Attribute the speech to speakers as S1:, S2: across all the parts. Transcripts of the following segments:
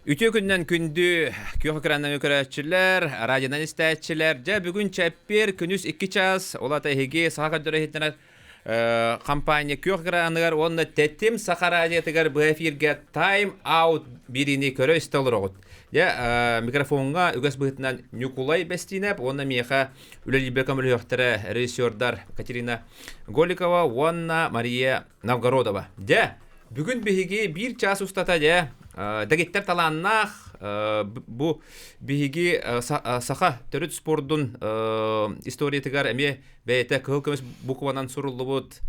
S1: Үтүө күнүнэн күндү күөх экраннан көрөөччүлэр, радионан истээччилэр. Дьэ, бүгүн чэппиэр күнүс 2 час, ол ата эһиги саха көрдөрө иһиттэнэр компания күөх экраныгар уонна Тэтим Саха радиотыгар быһа эфиргэ Time Out биэриини көрө-истэ олороҕут. Дьэ, микрофоҥҥа үгэс быһыытынан Ньукулай Бэстиинэп уонна миэхэ үлэлиирбэр көмөлөһүөхтэрэ режиссердар Катерина Голикова уонна Мария Новгородова. Дьэ, бүгүн биһиги биир чаас устата дьэ, дэгиттэр талааннаах бу биһиги саха төрүт спордун историятыгар эмиэ бэйэтэ кыһыл көмүс букванан суруллубут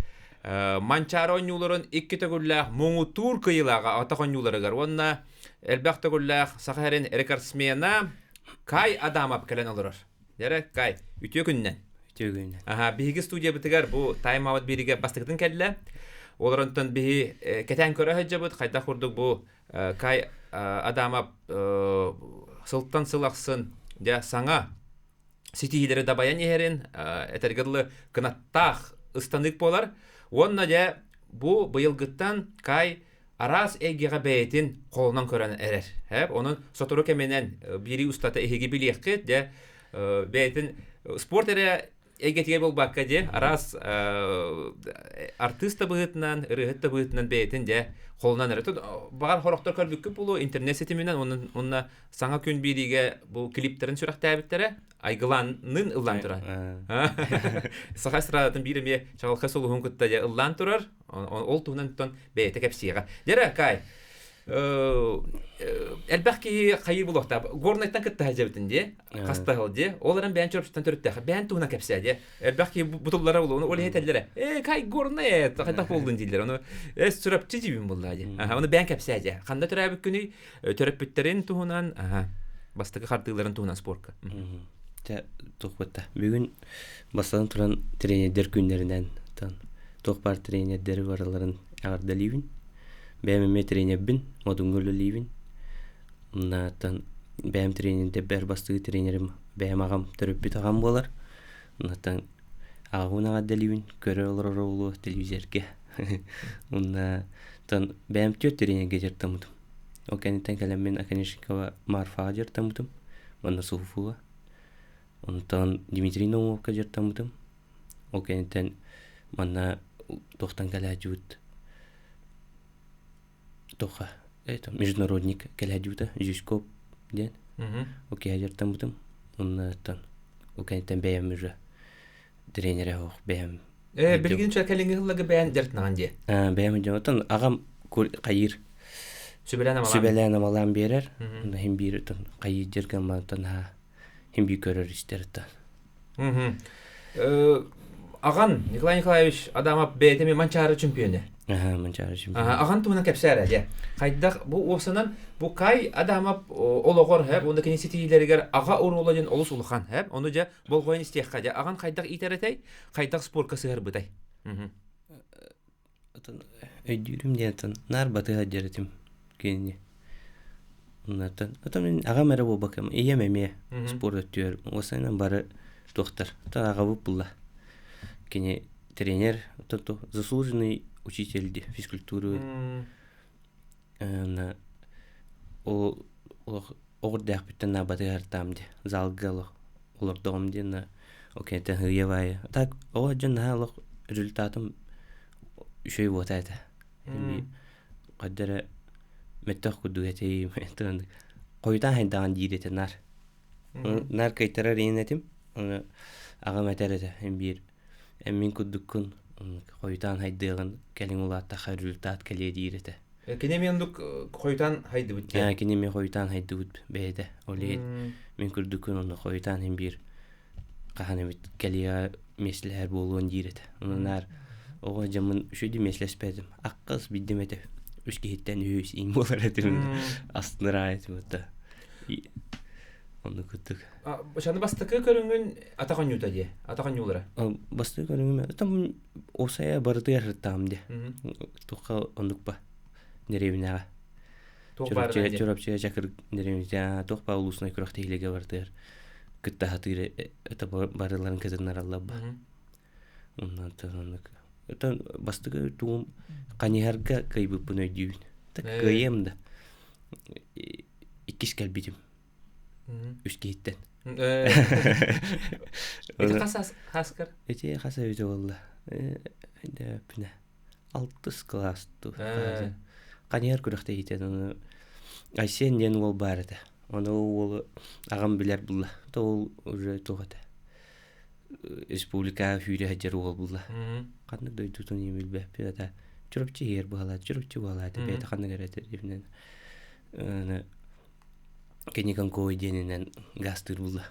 S1: Манчаары оонньууларын икки төгүллээх муҥутуур кыйылааҕа атах оонньууларыгар уонна элбэх төгүллээх саха сирин рекордсмена Кай Адамов кэлэн олорор. Дьэрэ, Кай, үтүө күннэн.
S2: Үтүө күннэн.
S1: Аха, биһиги студиябытыгар бу тайм-аут бииригэ бастакытын кэллэ. Олоронтон биһи кэтээн көрө сылдьабыт, хайдах курдук бу Кай Адамов сылтан сыл ахсын дьэ саҥа ситиһиилэри дабайан иһэрин, этэргэ дылы кынаттаах ыстанык буолар. Уонна дьэ бу быйылгыттан Кай араас эйгэҕэ бэйэтин холонон көрөн эрэр. Онон сотору кэминэн биирии устата эһиги билиэххит, дьэ бэйэтин спорт эрэ эйгэтигэр буолбакка дьэ араас артыыс да быһыытынан, ырыаһыт да быһыытынан бэйэтин дьэ холонон эрэ. Баҕар хорохтор көрбүккүт буолуо интернет ситиминэн уонна саҥа күн биэриигэ бу клиптэрин сүрэхтээбиттэрэ. Айгылаанныын ыллаан турар. Саха эстрадатын биир эмиэ чаҕылхай сулуһун кытта дьэ ыллаан турар. Ол туһунан бэйэтэ кэпсиэҕэ. Дьэрэ, Кай, элбэх киһи хайыы булуохтаах. Горнайтан кытта сылдьабытын дии, хаста дии. Ол эрэн бэйэн чорчуттан төрүттээх. Бэйэн туһунан кэпсээ дии. Элбэх киһи бутуллара булуо. Ол иһин этэллэрэ, «Э, Кай Горнай, хайдах буоллун?» дииллэр. Ону «Э, Чурапчы дьиибин буллаа» дии. Ону бэйэн кэпсээ дии. Ханна төрөөбүт күнүй, төрөппүттэрин туһунан, бастакы хардыыларын туһунан спорка.
S2: Дьэ, туох Бүгүн Бастатан туран тренердэр күннэринэн туох баар тренердэри барыларын эҕэрдэлиибин. Бэйэм эмиэ тренербин, Модуҥҥа үлэлиибин. Оннооттон бэйэм тренердэрбэр бастакы тренерим бэйэм аҕам, төрөппүт аҕам буолар. Оннооттон аҕабын эҕэрдэлиибин, көрө олорор буолуо телевизорга. Оннооттон бэйэм түөрт тренергэ дьарыктаммытым. Ол кэнниттэн кэлэммин Оконешникова Марфаҕа дьарыктаммытым уонна Суфуга. Онтон Дмитрий Наумовка дьарыктаммытым. Ол кэнниттэн манна туохтан кэлээдьибит туохха это международник кэлээдьибитэ Жучков диэн. Ол киһи дьарыктаммытым. Оннуттан ол кэнниттэн бэйэм уже тренерэ суох бэйэм
S1: Э, билигин кэлиҥҥи сылларга бэйэн дьарыктанаҕын дии.
S2: Бэйэм дьонтон аҕам хайыыр
S1: сүбэлээн амалаан
S2: сүбэлээн амалаан биэрэр. Онно иһин биир хайыыр дьарыгаммантан аһаа Хим би көрөр истэр та.
S1: Аҕан Николай Николаевич Адамов бэйэтэ эмиэ Манчаары чемпионэ.
S2: Аха, Манчаары чемпионэ.
S1: Аҕан туһунан кэпсээрэ дьэ. Хайдах бу уопсанан бу Кай Адамов олоҕор хэп уонна кини ситиилэригэр аҕа оруола диэн олус улахан хэп. Ону дьэ болҕойон истиэххэ дьэ. Аҕан хайдах иитэр этэй? Хайдах спорка сыһарбытай?
S2: Өйдүүрүм диэн атын наар батыһа дьэрэтим кинини. Оннуттан отон мин аҕам эрэ буолбаккам ийэм эмиэ спорт өттүгэр уопсайынан бары туохтар. Оттон аҕабыт булла. Кини тренер, оттон заслуженный учитель дии физкультуры. Уонна ол олох оҕурдээхпиттэн наа батыһартаам дии залга олох олордоҕум диэн на ол кэнниттэн сыыйа баайы так оҕо дьон наһаа олох результатым үчүгэй буота этэ хайда эрэ мөттөх курдук этим хойутаан хайдаҕын диир этэ наар наар кыайтарар иһин этим ону аҕам этэр этэ эн биир эн мин курдуккун хойутаан хайдыаҕын кэлин улааттахха результат кэлиэ диир этэ
S1: Кини эмиэ оннук хойутаан хайдыбыт
S2: диэн. Кини эмиэ хойутаан хайдыбыт бэйэтэ. Ол иһин мин курдуккун онно хойутаан иһин биир хаһан эбит кэлиэҕэ миэстэлэһэр буолуон диир этэ. Онон наар оҕо дьоммун үчүгэйдик миэстэлэспэтим. Аккас биддим этэ. Үс киһиттэн үһүс иҥ буолар этим. Астынар этим это. Оннук курдук.
S1: Аны бастакы көрүҥүн атах оонньуута дии. Атах оонньуулара.
S2: Бастакы көрүҥүм там Осая барытыгар сырыттаҕым дии. Туохха оннук ба дэриэбинэҕэ. Чурапчыга Чурапчыга Чакыр дэриэбинэтэ туох баар улуусунай күрэхтэһиилэргэ барытыгар кытта сатыыр это барыларын кытыннараллар ба. Оннук Оттон бастакы тугум ханьыһарга кыайбыппын өйдүүбүн. Так кыайыам да. Иккис кэлбитим. Үс киһиттэн.
S1: Ити хас хаскар?
S2: Ити хас эбитэ буолла? Өйдөөппүнэ. Алтыс кылаас дуу. Ханьыар күрэхтэһиитэ ону Айсен диэн уол баар этэ. Ону уолу аҕам билэр булла. То ол уже туох этэ. Республика сүүрэ сылдьар уол булла. Ханнык дойдутун иһин билбэппин это Чурапчы иһэр быһалаат, Чурапчы быһалаат, бэйэтэ ханнык эрэ этэ Кини диэнинэн гаастыыр булла.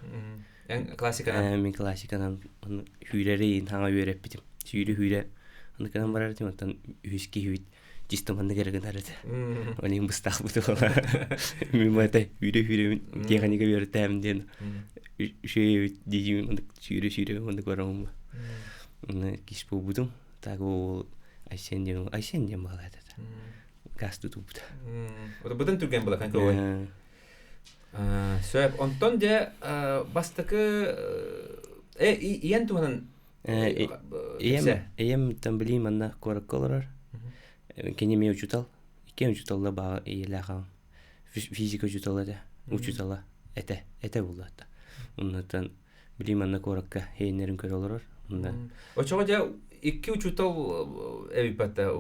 S1: Эн классиканан?
S2: Мин классиканан сүүрэри хаҥа үөрэппитим. Сүүрэ-сүүрэ аныкынан барар этим, оттон үһүс киһибит чисто маннык эрэ гынар этэ. Онин быстаахпыт буола. Мин это сүүрэ-сүүрэбин техника үөрэтээм диэн үчүгэй диибин маннык сүүрэ-сүүрэ маннык бараммын. Онно кис буолбутум. Так ол Айсен диэн Айсен диэн баҕалаат этэ. Газ тутуубут.
S1: Бытын түргэн була контроль. Сөп. Онтон дьэ бастакы ийэн туһунан
S2: Ийэм ийэм там билии манна куоракка олорор. Кини эмиэ учуутал. Иккиэн учууталла баҕа ийэлээх аҕам. Физика учуутала этэ. Учуутала этэ. Этэ буолла. Оннуттан билии манна куоракка иһиннэрин көрө олорор. Онно
S1: Очоҕо дьэ икки учуутал эбиппатта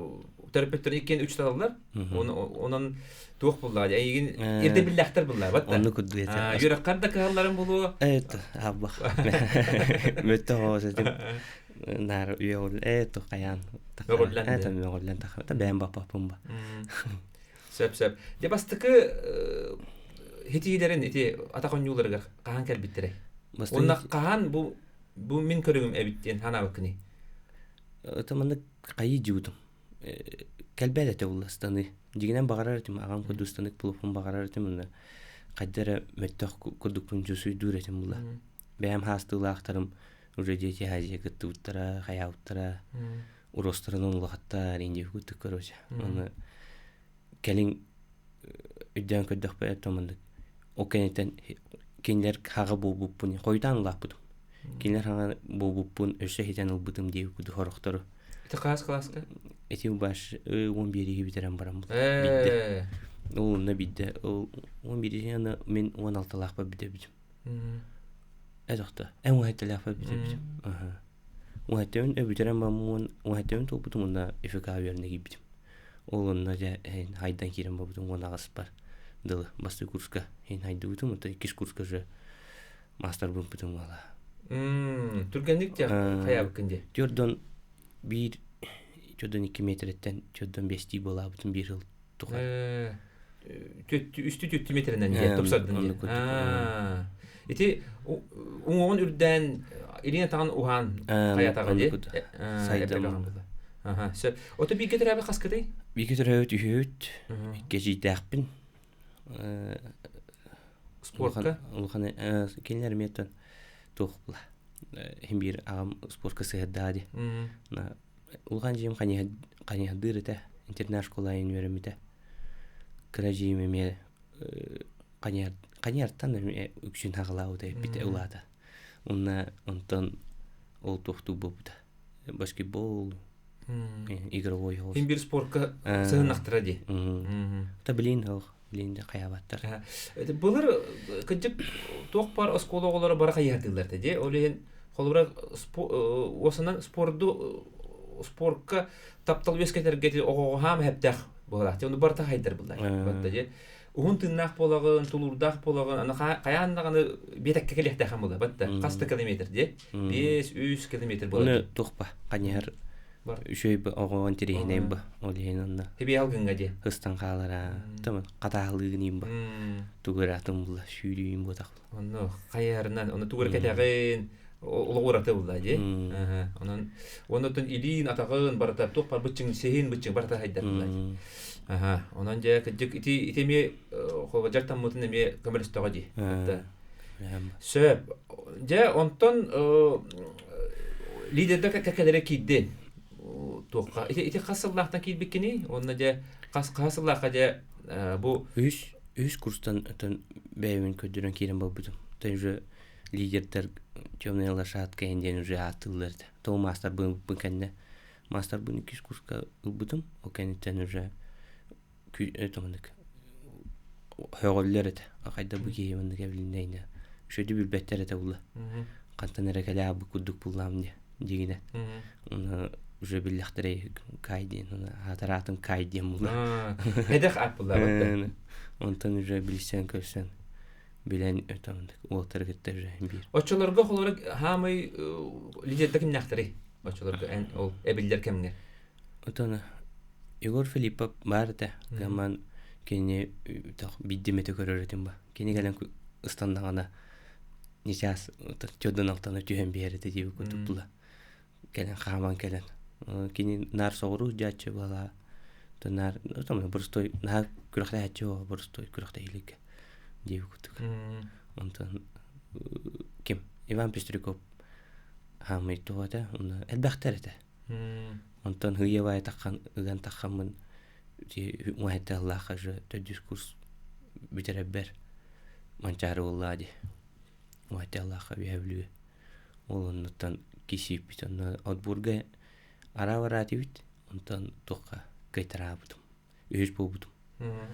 S1: төрөппүттэр иккиэн учууталлар. Онон туох буллаа эйигин ирдэбиллээхтэр буллаа батта.
S2: Онну курдук этэ.
S1: Үөрэххэр да кыһалларын булуо.
S2: Эт аббах. Мөттө хоосетим наар үйэ э тухайаан.
S1: Мөҕүллэн.
S2: Э мөҕүллэн таха. Бэйэм баппаппын ба.
S1: Сөп сөп. Дьэ бастакы хитиилэрин ити атах оонньууларыгар хаһан кэлбиттэрэй? Уонна хаһан бу бу мин көрүҥүм эбит диэн санаабыккыный?
S2: Это маннык хайыы дьыбытым. Кэлбэт этэ буолла станыы. Дьигинэн баҕарар этим, аҕам курдук станык булуппун баҕарар этим уонна хайда эрэ мөттөх курдукпун дьусуйдуур этим була. Бэйэм хаастыылаахтарым уже дети Азия кыттыбыттара, хайаабыттара, уруостарынан улахаттар, индия курдук короче. Уонна кэлин өйдөөн көрдөхпө это маннык ол кэнниттэн кинилэр хаҕа буолбуппун хойутаан улааппытым. Кинилэр хаҕа буолбуппун өссө иһитэн ылбытым дии курдук сорохтору.
S1: Ити хаас кылааска?
S2: Ити баш 11-и бүтэрэн баран бидде. Ол онно бидде. Ол 11-и аны мин 16-лаахпар бүтэбитим. Э тохто. Эн 17-лээхпэр бүтэбитим. Аха. 17-бин бүтэрэн баран 17-бин туолбутум уонна ФК үөрэнэ киирбитим. Ол онно дьэ хайдан киирэн барбытым уон аҕыспар дылы бастакы курска иһин хайдыбытым, оттон иккис курска уже маастарбын ылбытым буолла.
S1: Түргэнник дьэ хайаабыккын дии.
S2: Төрдөн биир төрдөн 2 метреттен төрдөн бестии буолаабытым биир сыл тухары.
S1: Үстүү түттү метринэн дии тупсардын дии. Ити уҥуоҕун үрдээн илиин атаҕын уһаан хайатаҕа дии.
S2: Сайдам.
S1: Аха, сөп. Ото бииргэ төрөөбүт хаскытый?
S2: Бииргэ төрөөбүт үһүөбүт. Икки эдьиийдээхпин.
S1: Спортка?
S2: Улахан кинилэр эмиэ туох була. Иһин биир аҕам спортка сыһырдаа дии. Улахан дьиэм ханьыһардыыр этэ. Интернат школа үөрэммитэ. Кыра дьиэм эмиэ ханьыһартан эмиэ үксүн хаҕалаабыта эппитэ улаата. Уонна онтон ол туохтуу буолбута. Баскетбол, игровой холл.
S1: Хин бир спортка сыһыннахтара дии.
S2: Та билин ол, билин да хайаабаттар.
S1: Былыр кыдьык туох бар оскуола оҕолоро бары хайыһардыыллар дии. Ол иһин холобура уосанан спорду спортка таптал үөскэтэргэ оҕоҕо хаам хэптэх буолаах. Оны барыта хайдар буллар. Батта дии. Уһун тыыннаах буолаҕын, тулуурдаах буолаҕын, аны хайаан даҕаны биэтэккэ кэлиэхтээхэн буолар. Батта хас да километр дии. 5-3 километр буолар.
S2: Оны туохпа ханьыһар үчүгэй оҕо интэриэһинэй ба ол иһин онно
S1: Хибиал гынга дии.
S2: Ыстан хаалара тама хатаалыыгын ба тугуратым була сүүрүүм буотах.
S1: Онно хайарынан оны тугур кэтэҕин олоҕураты булла дии. Онон оннотон илиин атаҕын барыта туох бар быччыҥ сиһин быччыҥ барыта хайдар булла дии. Аха онон дьэ кырдьык ити ити эмиэ холбожар таммытын эмиэ көмөлөстөҕө дии. Сөп. Дьэ онтон лидердэр кэккэлэрэ киирдин. Туохха ити ити хас сыллаахтан киирбиккиний? Уонна дьэ хас хас сыллаахха дьэ бу
S2: үс үс курстан отон бэйэбин көрдөрөн киирэн барбытым. Тон уже лидердэр темная лошадка диэн уже ааттыыллар этэ. То маастарбын ылбыппын кэннэ маастарбын иккис курска ылбытым. Ол кэнниттэн уже это маннык. Һөҕөллөр этэ. Хайда бу киһи маннык эбилиннэйнэ. Үчүгэйдик билбэттэр этэ була. Хантан эрэ кэлээбит курдук буллаам диye дигинэ. Уна уже биллэхтэрэй Кай диэн, уна аатар аатым Кай диэн була.
S1: Эдэх аат буллаабат.
S2: Онтон уже билсэн көрсөн билэн өтөмдүк уолтары кытта уже биир.
S1: Оччолорго холоро хаамай лидердэ кимнээхтэрий? Оччолорго эн ол эбиллэр кэмҥэ.
S2: Отон Егор Филиппов баар этэ. Гаман кини биирдимэти көрөр этим ба. Кини кэлэн ыстаннаҕына ничаас төрдөн алтана түһэн биэр этэ диэбит курдук була. Кэлэн хааман кэлэн. Кини наар соҕуруу дьааччы буолаа. Наар боростой наһаа күрэхтэһээччи буола боростой күрэхтэһиилэргэ диэбит курдук. Онтон ким Иван Пестряков хаамый туох этэ онно элбэхтэр этэ. Онтон һыйабай таххан ыган таххаммын уһайталлаахха же төрдүс курс бүтэрэрбэр Манчаары буоллаа дии. Уһайталлаахха үөһэ Бүлүү. Ол оннуттан кисииппит онно отборга араа-бараа этибит. Онтон туохха кыайтараабытым. Үһүс буолбутум.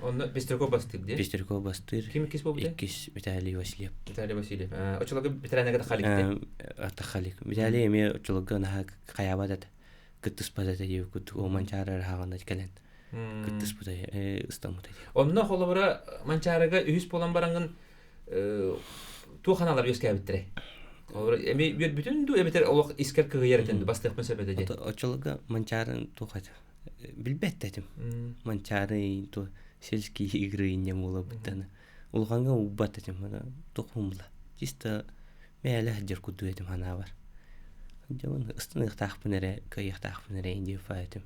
S1: Онно Пестряков бастыыр дии?
S2: Пестряков бастыыр.
S1: Ким иккис буолбутай?
S2: Иккис Виталий Васильев.
S1: Виталий Васильев. Оччолорго ветераннарга тахалик
S2: Тахалик. Виталий эмиэ оччолорго наһаа хайаабат этэ. Кыттыспат этэ диэбит курдук. Ол Манчаары хаҕана кэлэн кыттыспыта ыстаммыта дии.
S1: Онно холобура Манчаарыга үһүс буолан бараҥҥын туох ханаалар үөскээбиттэрэй? Холобура эми үөрбүтүн дуу эбэтэр олох искэр кыһыйар этин бастыахпын сөп этэ дии.
S2: Оччолорго Манчаарын туох этэ билбэт этим. Манчаары то сельские игры инньэ буолабыттан улахаҥҥа уурбат этим туох була чисто мээлэ сылдьар курдук этим санаабар. Дьэ ыстаныахтаахпын эрэ кыайыахтаахпын эрэ диэфа этим.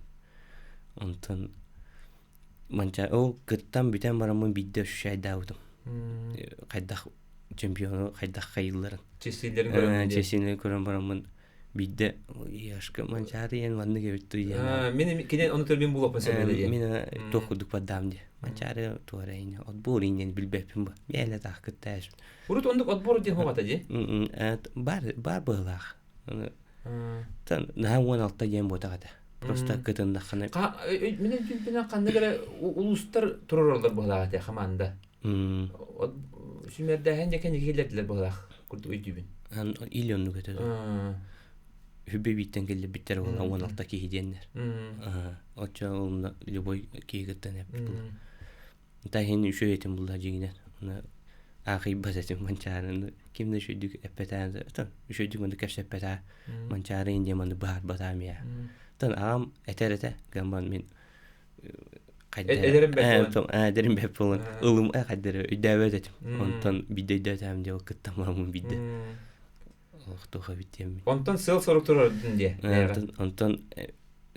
S2: Онтон манча ол кыттан бүтэн бараммын биирдэ ощущайдаабытым. Хайдах чемпиону хайдах хайыылларын.
S1: Чэсиилэрин көрөн
S2: Чэсиилэрин көрөн бараммын биирдэ Яшка Манчаары диэн маннык эбит дуу диэн.
S1: Мин кини ону төрбүн булуохпун сөп диэн.
S2: Мин туох курдук бардаам диye. Манчаары туора ини отбор иннен билбэппин бу. Мээлэ таах кыттааш.
S1: Урут ондук отбор диэн хугата ди.
S2: Бар бар быһылаах. Тан наһаа 16 диэн буотах этэ. Просто кытыннаххына.
S1: Мин өйдүүрбүнэн ханнык эрэ улуустар туророллор быһылаах этэ хамаанда. Сүмэрдээһин дьэ кэнники киллэрдилэр быһылаах курдук өйдүүбүн.
S2: Или оннук этэ. Хүббэ бииттэн киллэрбиттэр уонна 16 киһи диэннэр. Оччо онно любой киһи кыттан эппит була. Таһин үчүгэй этим булла дьиҥинэн. Оны аахыйбат этим манчаарыны ким да үчүгдүк эппэтээн үчүгдүк маны кэпсэппэтээ манчаары индия маны быһаарбатаам я. Тан аҕам этэр этэ гамман мин
S1: Эдэрим бэрт буолан.
S2: Эдэрим бэрт буолан ылым хайдары өйдөөбөт этим. Онтон биирдэ өйдөөтөм диэ кыттан бараммын биирдэ. Олохтуха биттиэммин.
S1: Онтон сыал-сорук турардын диэ.
S2: Онтон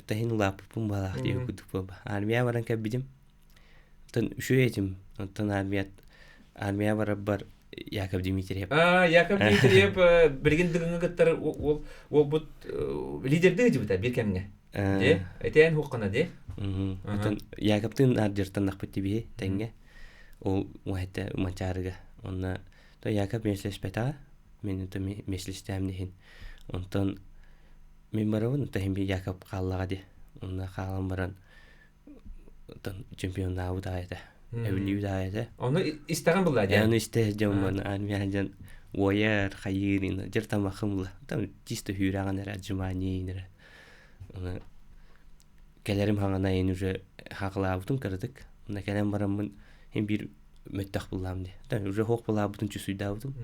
S2: таһин улааппыппын баалаах диэ курдук буолба. Армия баран кэлбитим. Онтон үчүгэй этим. Онтон армия армия барарбар Яков Дмитриев.
S1: А, Яков Дмитриев билигин дыгыҥҥа кыттар уолбут лидердыы дьыбыта биир кэмҥэ. Де, этээн хуққана де.
S2: Отон Яковтыын ардьыртаннахпыт тибиһи тэҥҥэ. Ол уһэтэ Манчаарыга. Онно то Яков миэслэспэтэҕэ. Мин то миэслэстэм иһин. Онтон мин барабын, таһим Яков хааллаҕа ди. Онно хаалан баран оттон чемпионнаабыт аайы этэ. Эбиллибит аайы этэ.
S1: Ону истэҕин булла
S2: дии. Ону истэ дьоммун армия дьон уойар, хайыыр ина дьэр тамахым була. Там чисто хүүрээҕин эрэ отжимание эрэ. Оны кэлэрим хаҥана ин уже хаакылаабытым кыратык. Онно кэлэн бараммын хин биир мөттөх буллаам дии. Там уже хоох булаабытын чувствуйдаабытым.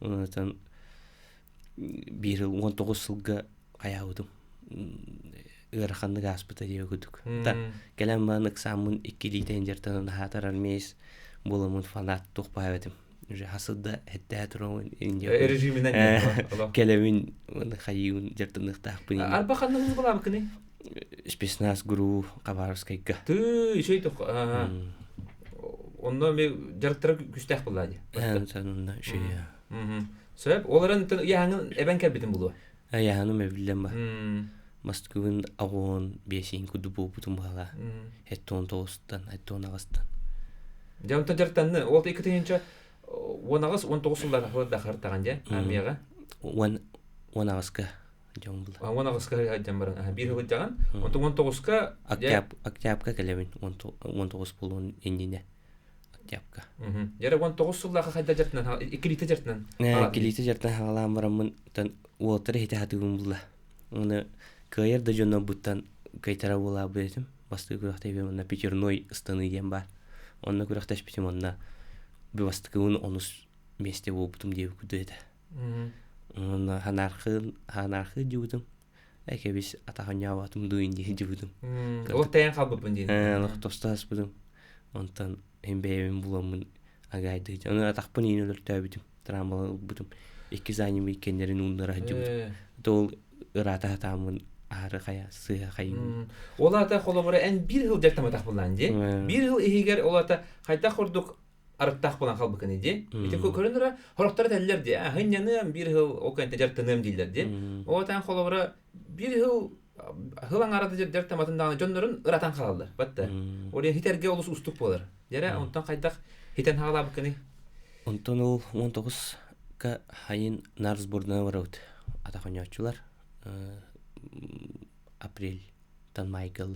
S2: Онон биир 19 сылга хайаабытым ыараханнык ааспыта диэ курдук. Кэлэн баран ыксааммын иккилиитэ дьартан наһаатар армеец буоламмын фанат туох баабатым. Уже хасыда эттээ турамын
S1: режиминен
S2: кэлэбин хайыыбын дьартаныахтаахпын.
S1: Арба ханна булабыкыны?
S2: Спецназ ГРУ Хабаровскайга.
S1: Ты еще и Онно ми дьарыктара күстээх буллаа дии.
S2: Онно үчүгэй.
S1: Сөп. Ол эрэн ыйааһыҥын эбэн кэлбитин булуо.
S2: Ыйааһыным эбиллэн ба. Москвын аҕуон биэсиин курдук буолбутум баала. Эттон тоҕустан, эттон аҕыстан.
S1: Дьэ онтон дьарыктанны. Ол икки 18 19 сыллар дахартаҕан дьэ армияҕа.
S2: 10 18-ка дьон була.
S1: 18-ка дьон баран биир сылдьаҕын. Онтон 19-ка
S2: Октябрька кэлэбин 19 буолуон иннинэ. Тяпка.
S1: Яра 19 сыллаах хайда жартынан, иккилиитэ жартынан.
S2: Иккилиитэ жартынан хаалаан бараммын, тан уолаттары хите хатыгым булла. Оны кыайар да дьоннорбуттан кыайтара буолаабыт этим. Бастакы күрэхтэһиим онно пятерной ыстаныы диэн баар. Онно күрэхтэспитим онно бастакыбын онус миэстэ буолбутум диэбит курдук этэ. Онно ханаархыы ханаархыы дьубутум. Экэбис атаханньаабатым дуу дии дьубутум.
S1: Олох тэйэн хаалбыппын диэн.
S2: Олох тосто аспытым. Онтон иһин бэйэбин буламмын агаайдыы. Аны атахпын иин өлөртөөбүтүм. Травмалан ылбытым. Икки заним иккеннэрин ууннара сылдьыбытым. Ол ыраата сатааммын аһары хайа сыыһа хайыыбын.
S1: Ол аата холобура эн биир сыл дьарыктамматах буоллаан дии. Биир сыл иһигэр ол аата хайдах курдук арыттаах буолан халбыкыны дии. Ити көрөн ыра хорохторо этэллэр дии. Аһынньаныам биир сыл ол кэнтэ дьарыктаныам дииллэр дии. Ол аата холобура биир сыл сыл аҥаара да дьарыктамматын даҕаны дьоннорун ыратан хаалаллар. Батта. Ол хитэргэ олус уустук буолар. Дьэрэ онтон хайдах хитэн хаалаабыккыный?
S2: Онтон ол 19-ка хайын нар сбордана барабыт атах оонньооччулар апрельтан майга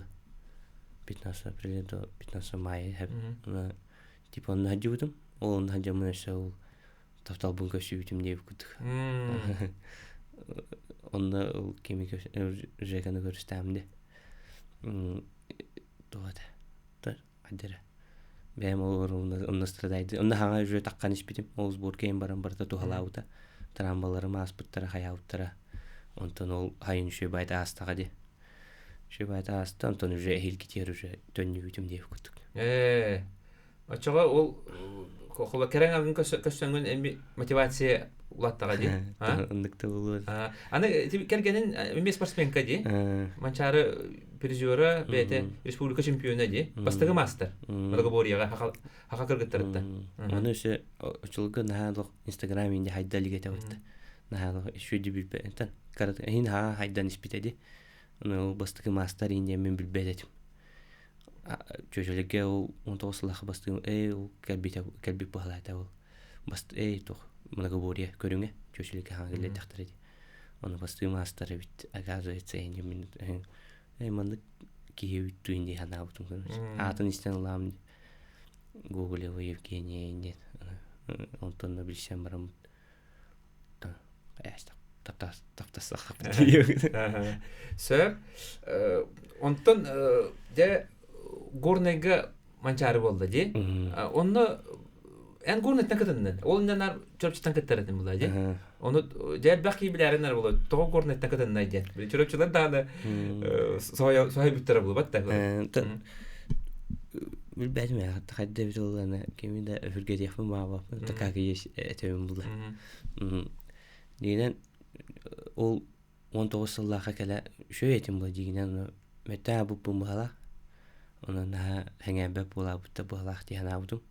S2: 15 апреля до 15 мая типа онно сылдьыбытым ол онно сылдьаммын өссө ол тапталбын көрсүбүтүм диэбит курдук онно ол кими Жеканы көрүстэҕим дии туох этэ Адера. Бэйэм ол онно страдайды. Онно хаҥа уже таххан испитим. Ол сборка иһин баран барыта туһалаабыта. Трамбаларым ааспыттара, хайаабыттара. Онтон ол хайын үчүгэй байта аастаҕа дии. Үчүгэй байта ааста, онтон уже эһиилгитигэр уже төннүбүтүм диэбит курдук.
S1: Ээ, оччоҕо ол холо кэрэҥ агын көссөҥҥүн эми мотивация улаттаҕа дии.
S2: Оннук да буолуо.
S1: Аны кэргэнин эмиэ спортсменка дии. Манчаары призера бэйэтэ республика чемпиона дии. Бастакы мастер. Многоборьеҕа хаха кыргыттарыттан.
S2: Аны өссө очулга наһаа олох Инстаграм инде хайда илик этэ бытта. Наһаа олох еще билбэтэн карата иһин хаҕа хайдан испитэ ди. Аны ол бастакы мастер инде мен билбэт этим. Чөчөлөргө ол 19 сыллаах бастыгым эй ол кэлбитэ кэлбит быһалаата ол баст эй туох многоборье көрүҥэ чөчөлөргө хаҥа кэллэтэхтэрэ дии ону бастыы маастар эбит оказывается энди мин эй маннык киһи эбит дуу дии санаабытым аатын истэн ылаам Гоголева Евгения диэн онтон да билсэн бараммыт
S1: Сөп. Онтон дьэ Горнайга Манчаары буолла дии. Онно эн Горнайтан кытыннын. Ол иннинэ Чурапчыттан кыттар этим була дии. Ону дьэ элбэх киһи билээриннэр була. Тоҕо Горнайтан кытыннай диэн. Чурапчылар даҕаны соһуйбуттара буолбат да.
S2: Билбэтим ээ, хайда эбит буоллаҕына кими да өһүргэтиэхпин баҕарбаппын, как есть этэбин булла. Дигинэн ол 19 сыллаахха кэлэ үчүгэй этим була дигинэн мөттөө аабыппын быһалаах. Онон наһаа сэҥээрбэт буолаабыт да быһалаах дии санаабытым.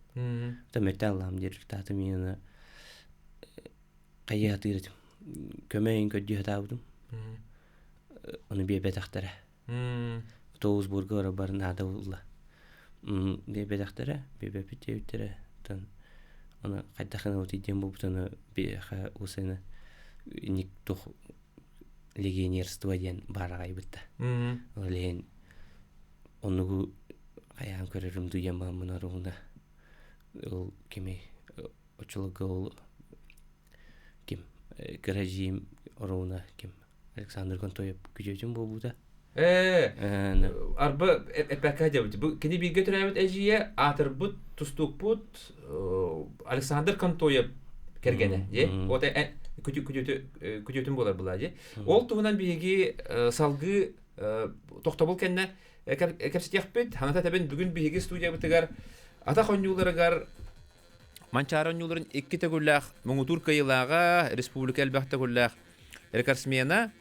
S2: Да мөттөө аллаам диир результатым именно хайыы сатыыр этим. Көмө иһин көрдүү сатаабытым. Ону биэрбэтэхтэрэ. Автобус барар наада буолла. Биэрбэтэхтэрэ, биэрбэппит диэбиттэрэ. Оттон аны хайдах гына диэн буолбутун биһиэхэ усена ник туох легионерство диэн баараҕайбыт да. Ол иһин оннугу хайаан көрөрүм дуу диэн бааммын оругуна ол кими оччолорго ол ким кыра эдьиийим оругуна ким Александр Контоев күтүөтүн буолбута.
S1: Ээ, арба эппэккэ дьабыт. Бу кини бииргэ төрөөбүт эдьиийэ аатырбыт тустуукпут Александр Контоев кэргэнэ дии. Вот күтүөтүн буолар была дии. Ол туһунан биһиги салгыы тохтобул кэннэ кэпсэтиэхпит. Ханата тэбин бүгүн биһиги студиябытыгар атах оонньууларыгар Манчаары оонньууларын икки төгүллээх муҥутуур кыайыылааҕа, республика элбэх төгүллээх рекордсмена,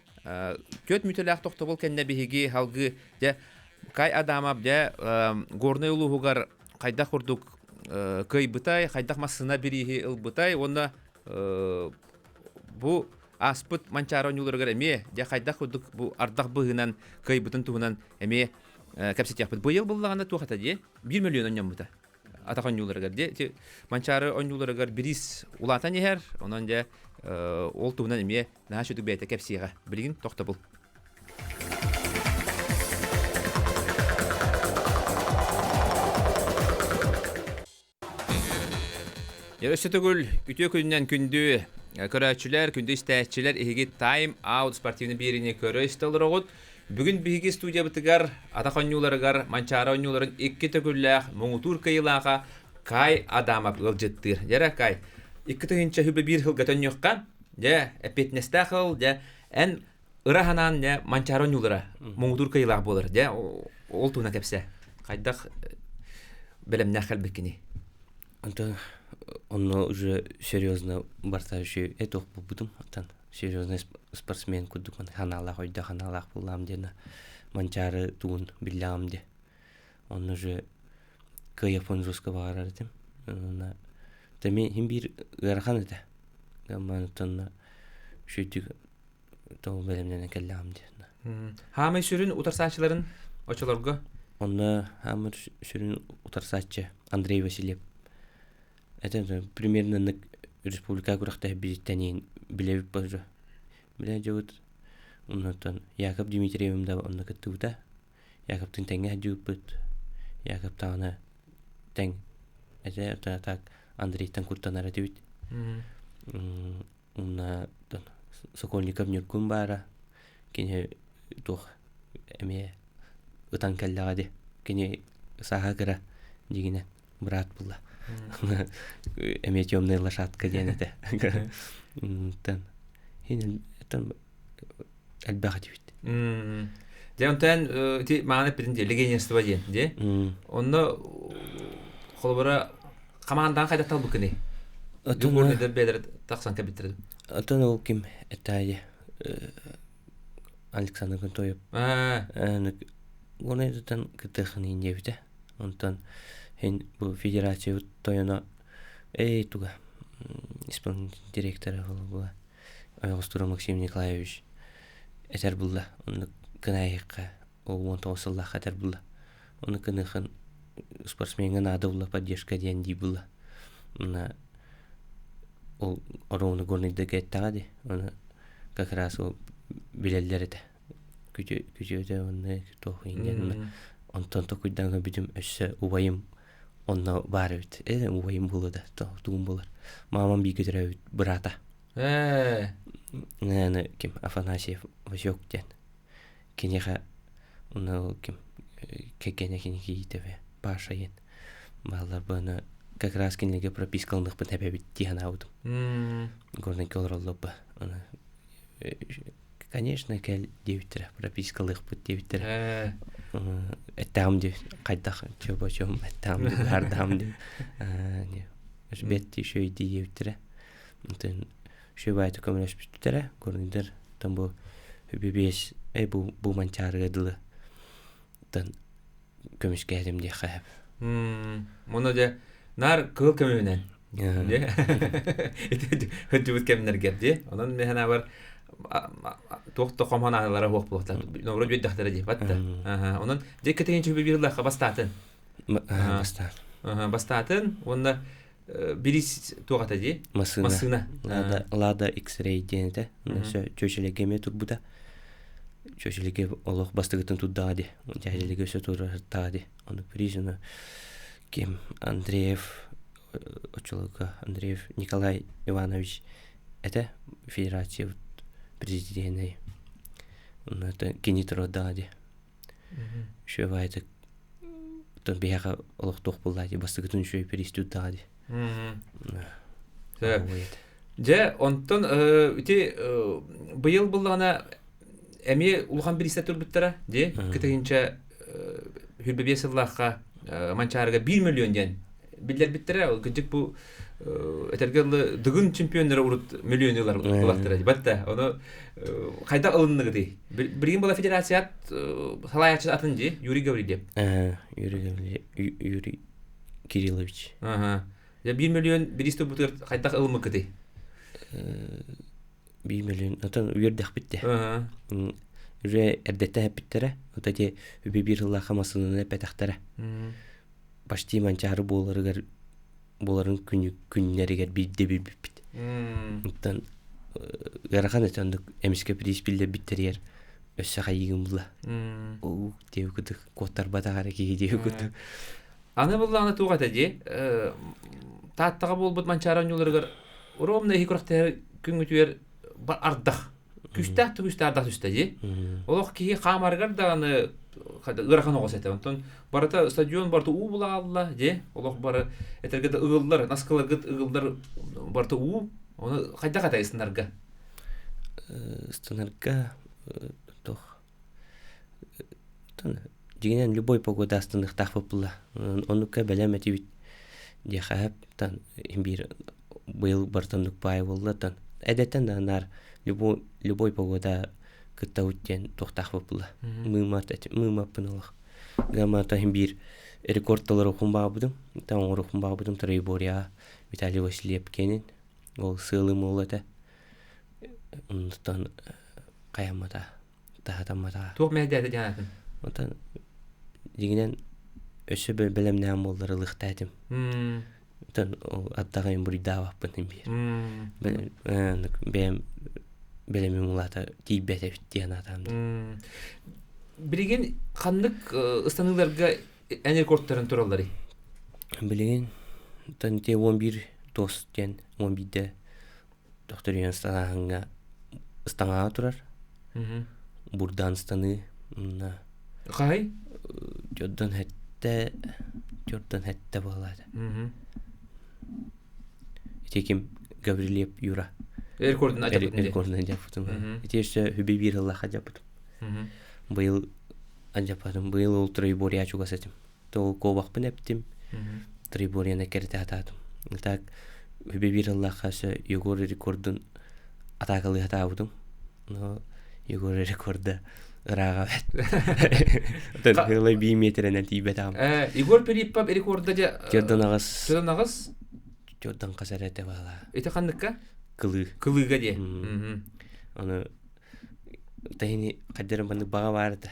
S1: түөрт мүтэлээх тохтобул кэннэ биһиги салгыы дьэ Кай Адамов дьэ Горнай улууһугар хайдах курдук кыайбытай, хайдах массыына бирииһи ылбытай уонна бу ааспыт Манчаары оонньууларыгар эмиэ дьэ хайдах курдук бу ардах быһыынан кыайбытын туһунан эмиэ кэпсэтиэхпит. Быйыл буллаҕына туох этэ дии? 1 миллион онньоммута. атах оонньууларыгар дьэ ити Манчаары оонньууларыгар бириис улаатан иһэр онон дьэ ол туһунан эмиэ наһаа сүдүк бэйэтэ кэпсиэҕэ билигин тохтобул Өссө төгүл үтүө күнүнэн күндү көрөөччүлэр, күндү истээччилэр эһиги Time Out спортивный биэриини көрө истэ олороҕут. Бүгүн биһиги студиябытыгар атах оонньууларыгар Манчаары оонньууларын икки төгүллээх муҥутуур кыайыылааҕа Кай Адамов ыалдьыттыыр. Дьэрэ Кай, 2021 сылга төннүөххэ, дьэ, эппиэтинэстээх ыл, дьэ, эн ыра санаан дьэ Манчаары оонньуулара муҥутуур кыайыылаах буолар. Дьэ, ол туһунан кэпсээ. Хайдах бэлэмнээх кэлбиккиний?
S2: Онтон онно уже серьезно барта үчүгэй этох буолбутум. Оттон серьезный спортсмен курдук ханаалаах өйдөөх ханаалаах буоллаҕым диэн Манчаары тугун биллэҕим диэ. Онно уже кыайыахпын жестко баҕарар этим. Онно тэми иһин биир ыарахан этэ. Гамманыттан үчүгэйдик тоҕо бэлэмнэнэн кэллэҕим диэн.
S1: Хаамай сүрүн утарсааччыларын очолорго?
S2: Онно хаамыр сүрүн утарсааччы Андрей Васильев. Это примерно республика күрэхтэһэрбититтэн билэбит бары. Билэ дьыбыт. Оннуттан Яков Дмитриевым да онно кыттыбыта. Яковтын тэҥҥэ сылдьыбыппыт. Яков даҕаны тэҥ этэ так Андрейтан куттанар этибит. Уонна Сокольников Ньургун баара, кини туох эмиэ ытан кэллэҕэ дии. Кини сааһа кыра дьиҥинэн быраат буолла. Эмиэ темная лошадка диэн этэ. Оттон элбэх этибит.
S1: Дьэ онтон ити мааны эппитин дии легионерство диэн дии. Онно холобура хамаандаан хайдах талбыккыный? Дьугурнидар бэйэлэрэ тахсан кэлбиттэрэ.
S2: Оттон ол ким этаайы Александр Контоев Уонайдытан кытыахын диэбитэ. Онтон хин бу федерация тойоно эй туга исполнительный директора була Ойоҕостуура Максим Николаевич этэр булла оннук кынаайыхха ол 19 сыллаахха этэр булла ону кыныхын спортсмеҥҥа наада булла поддержка диэн дии булла уонна ол оруону горнайдарга эттэҕэ дии ону как раз ол билэллэр этэ күтүөтэ уонна туох иҥҥэн онтон токуйдаан көрбүтүм өссө убайым онно баар эбит э убайым буолуо да тугум буолар маамам бииргэ төрөөбүт быраата
S1: Ээ.
S2: Ким Афанасьев Васек диэн киниэхэ уна ким кэргэнэ кини кийиитэбэ Паша диэн бааллар быаны как раз кинилэргэ пропискаланыахпын эбэбит дии санаабытым Горнайга олороллор аны конечно кэл диэбиттэрэ пропискалыахпыт диэбиттэрэ эттэҕим дии хайдах чё почём эттэҕим дии быһаардаҕым дии бэт үчүгэй дии диэбиттэрэ Онтон үчүгэй баайытык көмөлөспүттэрэ Горнайдар оттон бу үбү-биэс эй бу бу Манчаарыга дылы оттон көмүскээтим диэххэ сөп.
S1: Муну дьэ наар кыыл көмүһүнэн ити сылдьыбыт кэмнэргэр дии. Онон мин санаабар туох да хомхон аналара суох буолуохтаах. Норуот үөйдэхтэрэ дии батта. Онон дьэ кэтигин чүбү биир ыллахха бастаатын.
S2: Бастаан.
S1: Бастаатын уонна Бирис туох этэ дии?
S2: Массыына.
S1: Массыына.
S2: Лада, Лада X-Ray диэн этэ. Өссө чүөчэлэргэ эмиэ турбута. Чүөчэлэргэ олох бастакытын турдаҕа дии. Дьээдьэлэргэ өссө турар дии. Ону призыны ким Андреев оччолорго Андреев Николай Иванович этэ федерация президенэ. Онно кини турардаҕа дии. Үчүгэй баайытык оттон биһиэхэ олохтуох буоллаа дии бастакытын үчүгэй перестүүрдэҕэ дии.
S1: Дьэ, онтон ити быйыл буллаҕына эмиэ улахан бириистэ турбуттара дии. Кытыһынча 25 сыллаахха Манчаарыга 1 миллион диэн биллэрбиттэрэ. Кырдьык бу этэргэ дылы Дыгын чемпионнара урут миллиону ылар батта. Ону хайдах ылынныгытый? Билигин была федерацият салайааччы атын дии Юрий Гаврильев.
S2: Юрий Гаврильев Юрий Кириллович.
S1: Ага. 1 миллион бириис турбутугар хайдах ылыммыккытый?
S2: 1 миллион отон үөрдэхпит де. Уже эрдэттэн эппиттэрэ. Вот эти үбү биир сыллаахха массыынаны эппэтэхтэрэ. Почти Манчаары буоларыгар буоларын күннэригэр биирдэ билбиппит. Оттон ыарахан этэ оннук эмискэ приз биллэрбиттэригэр өссө хайыыгын булла. Уу диэбит курдук куоттарбатах эрэ киһи диэбит курдук.
S1: Аны буллаҕына туох этэ дии? Тааттаҕа буолбут Манчаары оонньууларыгар ровно иһи күрэхтэһэр күҥҥүтүгэр ардах. Күүстээх да күүстээх ардах түстэ дии. Олох киһи хаамарыгар даҕаны ыарахан оҕус этэ. Онтон барыта стадион барыта уу булаалла дии. Олох бары этэргэ да ыгыллар, наскыларгыт ыгыллар барыта уу. Ону хайдах этэй ыстынарга?
S2: Ыстынарга туох дьиҥинэн любой погода астыныахтаахпыт буолла. Оннукка бэлэм этибит диэхэ тан биир быйыл барыта баай буолла тан эдэттэн да наар любой любой погода кыттабыт диэн туохтаахпыт буолла. Мыымат мыымаппын олох. Гамма иһин биир рекорд толоруохпун баҕарбытым. Там оҥоруохпун баҕарбытым Троеборьеҕа Виталий Васильев киэнин. Ол сыалым ол этэ. Онтон хайаммата таһатаммата.
S1: Туох мэһэйдээтэ диэн
S2: Онтон дьиҥинэн өссө бэлэмнээн буоллар ылыахтаа этим. Онтон ол аттаҕайын буруйдаабаппын иһин биир. Бэйэм бэлэмим улаата тиийбэт эбит диэн аатаам.
S1: Билигин ханнык ыстаныыларга эн рекордтарын туралларый?
S2: Билигин тан 11 тос диэн 11-де төхтөрүйэн станааһыҥҥа ыстаҥаҕа турар. Бурдаан ыстаныы.
S1: Хаһай?
S2: Дьордон хэттэ дьордон хэттэ буолаата. Ити ким Гаврилев Юра.
S1: Рекордун
S2: ажаппытын. Рекордун ажаппытын. Ити өссө хүбүй биир ыллаха ажаппытым. Быйыл ажаппатым. Быйыл ол тройборья чугас этим. То куобахпын эптим. Тройборьяны кэритэ атаатым. Так хүбүй биир ыллаха өссө Егор рекордун атаакалыы сатаабытым. Но Егор рекорда ырааҕа бэт. Оттон ылай бии метрэнэн тиийбэтэҕим.
S1: Егор Пилиппов рекорда дьэ
S2: Төрдөн аҕыс.
S1: Төрдөн аҕыс.
S2: Төрдөн хас эрэ этэ баала.
S1: Ити ханныкка?
S2: Кылыы.
S1: Кылыыга диэ.
S2: Аны таһини хаддерин маннык баҕа баар этэ.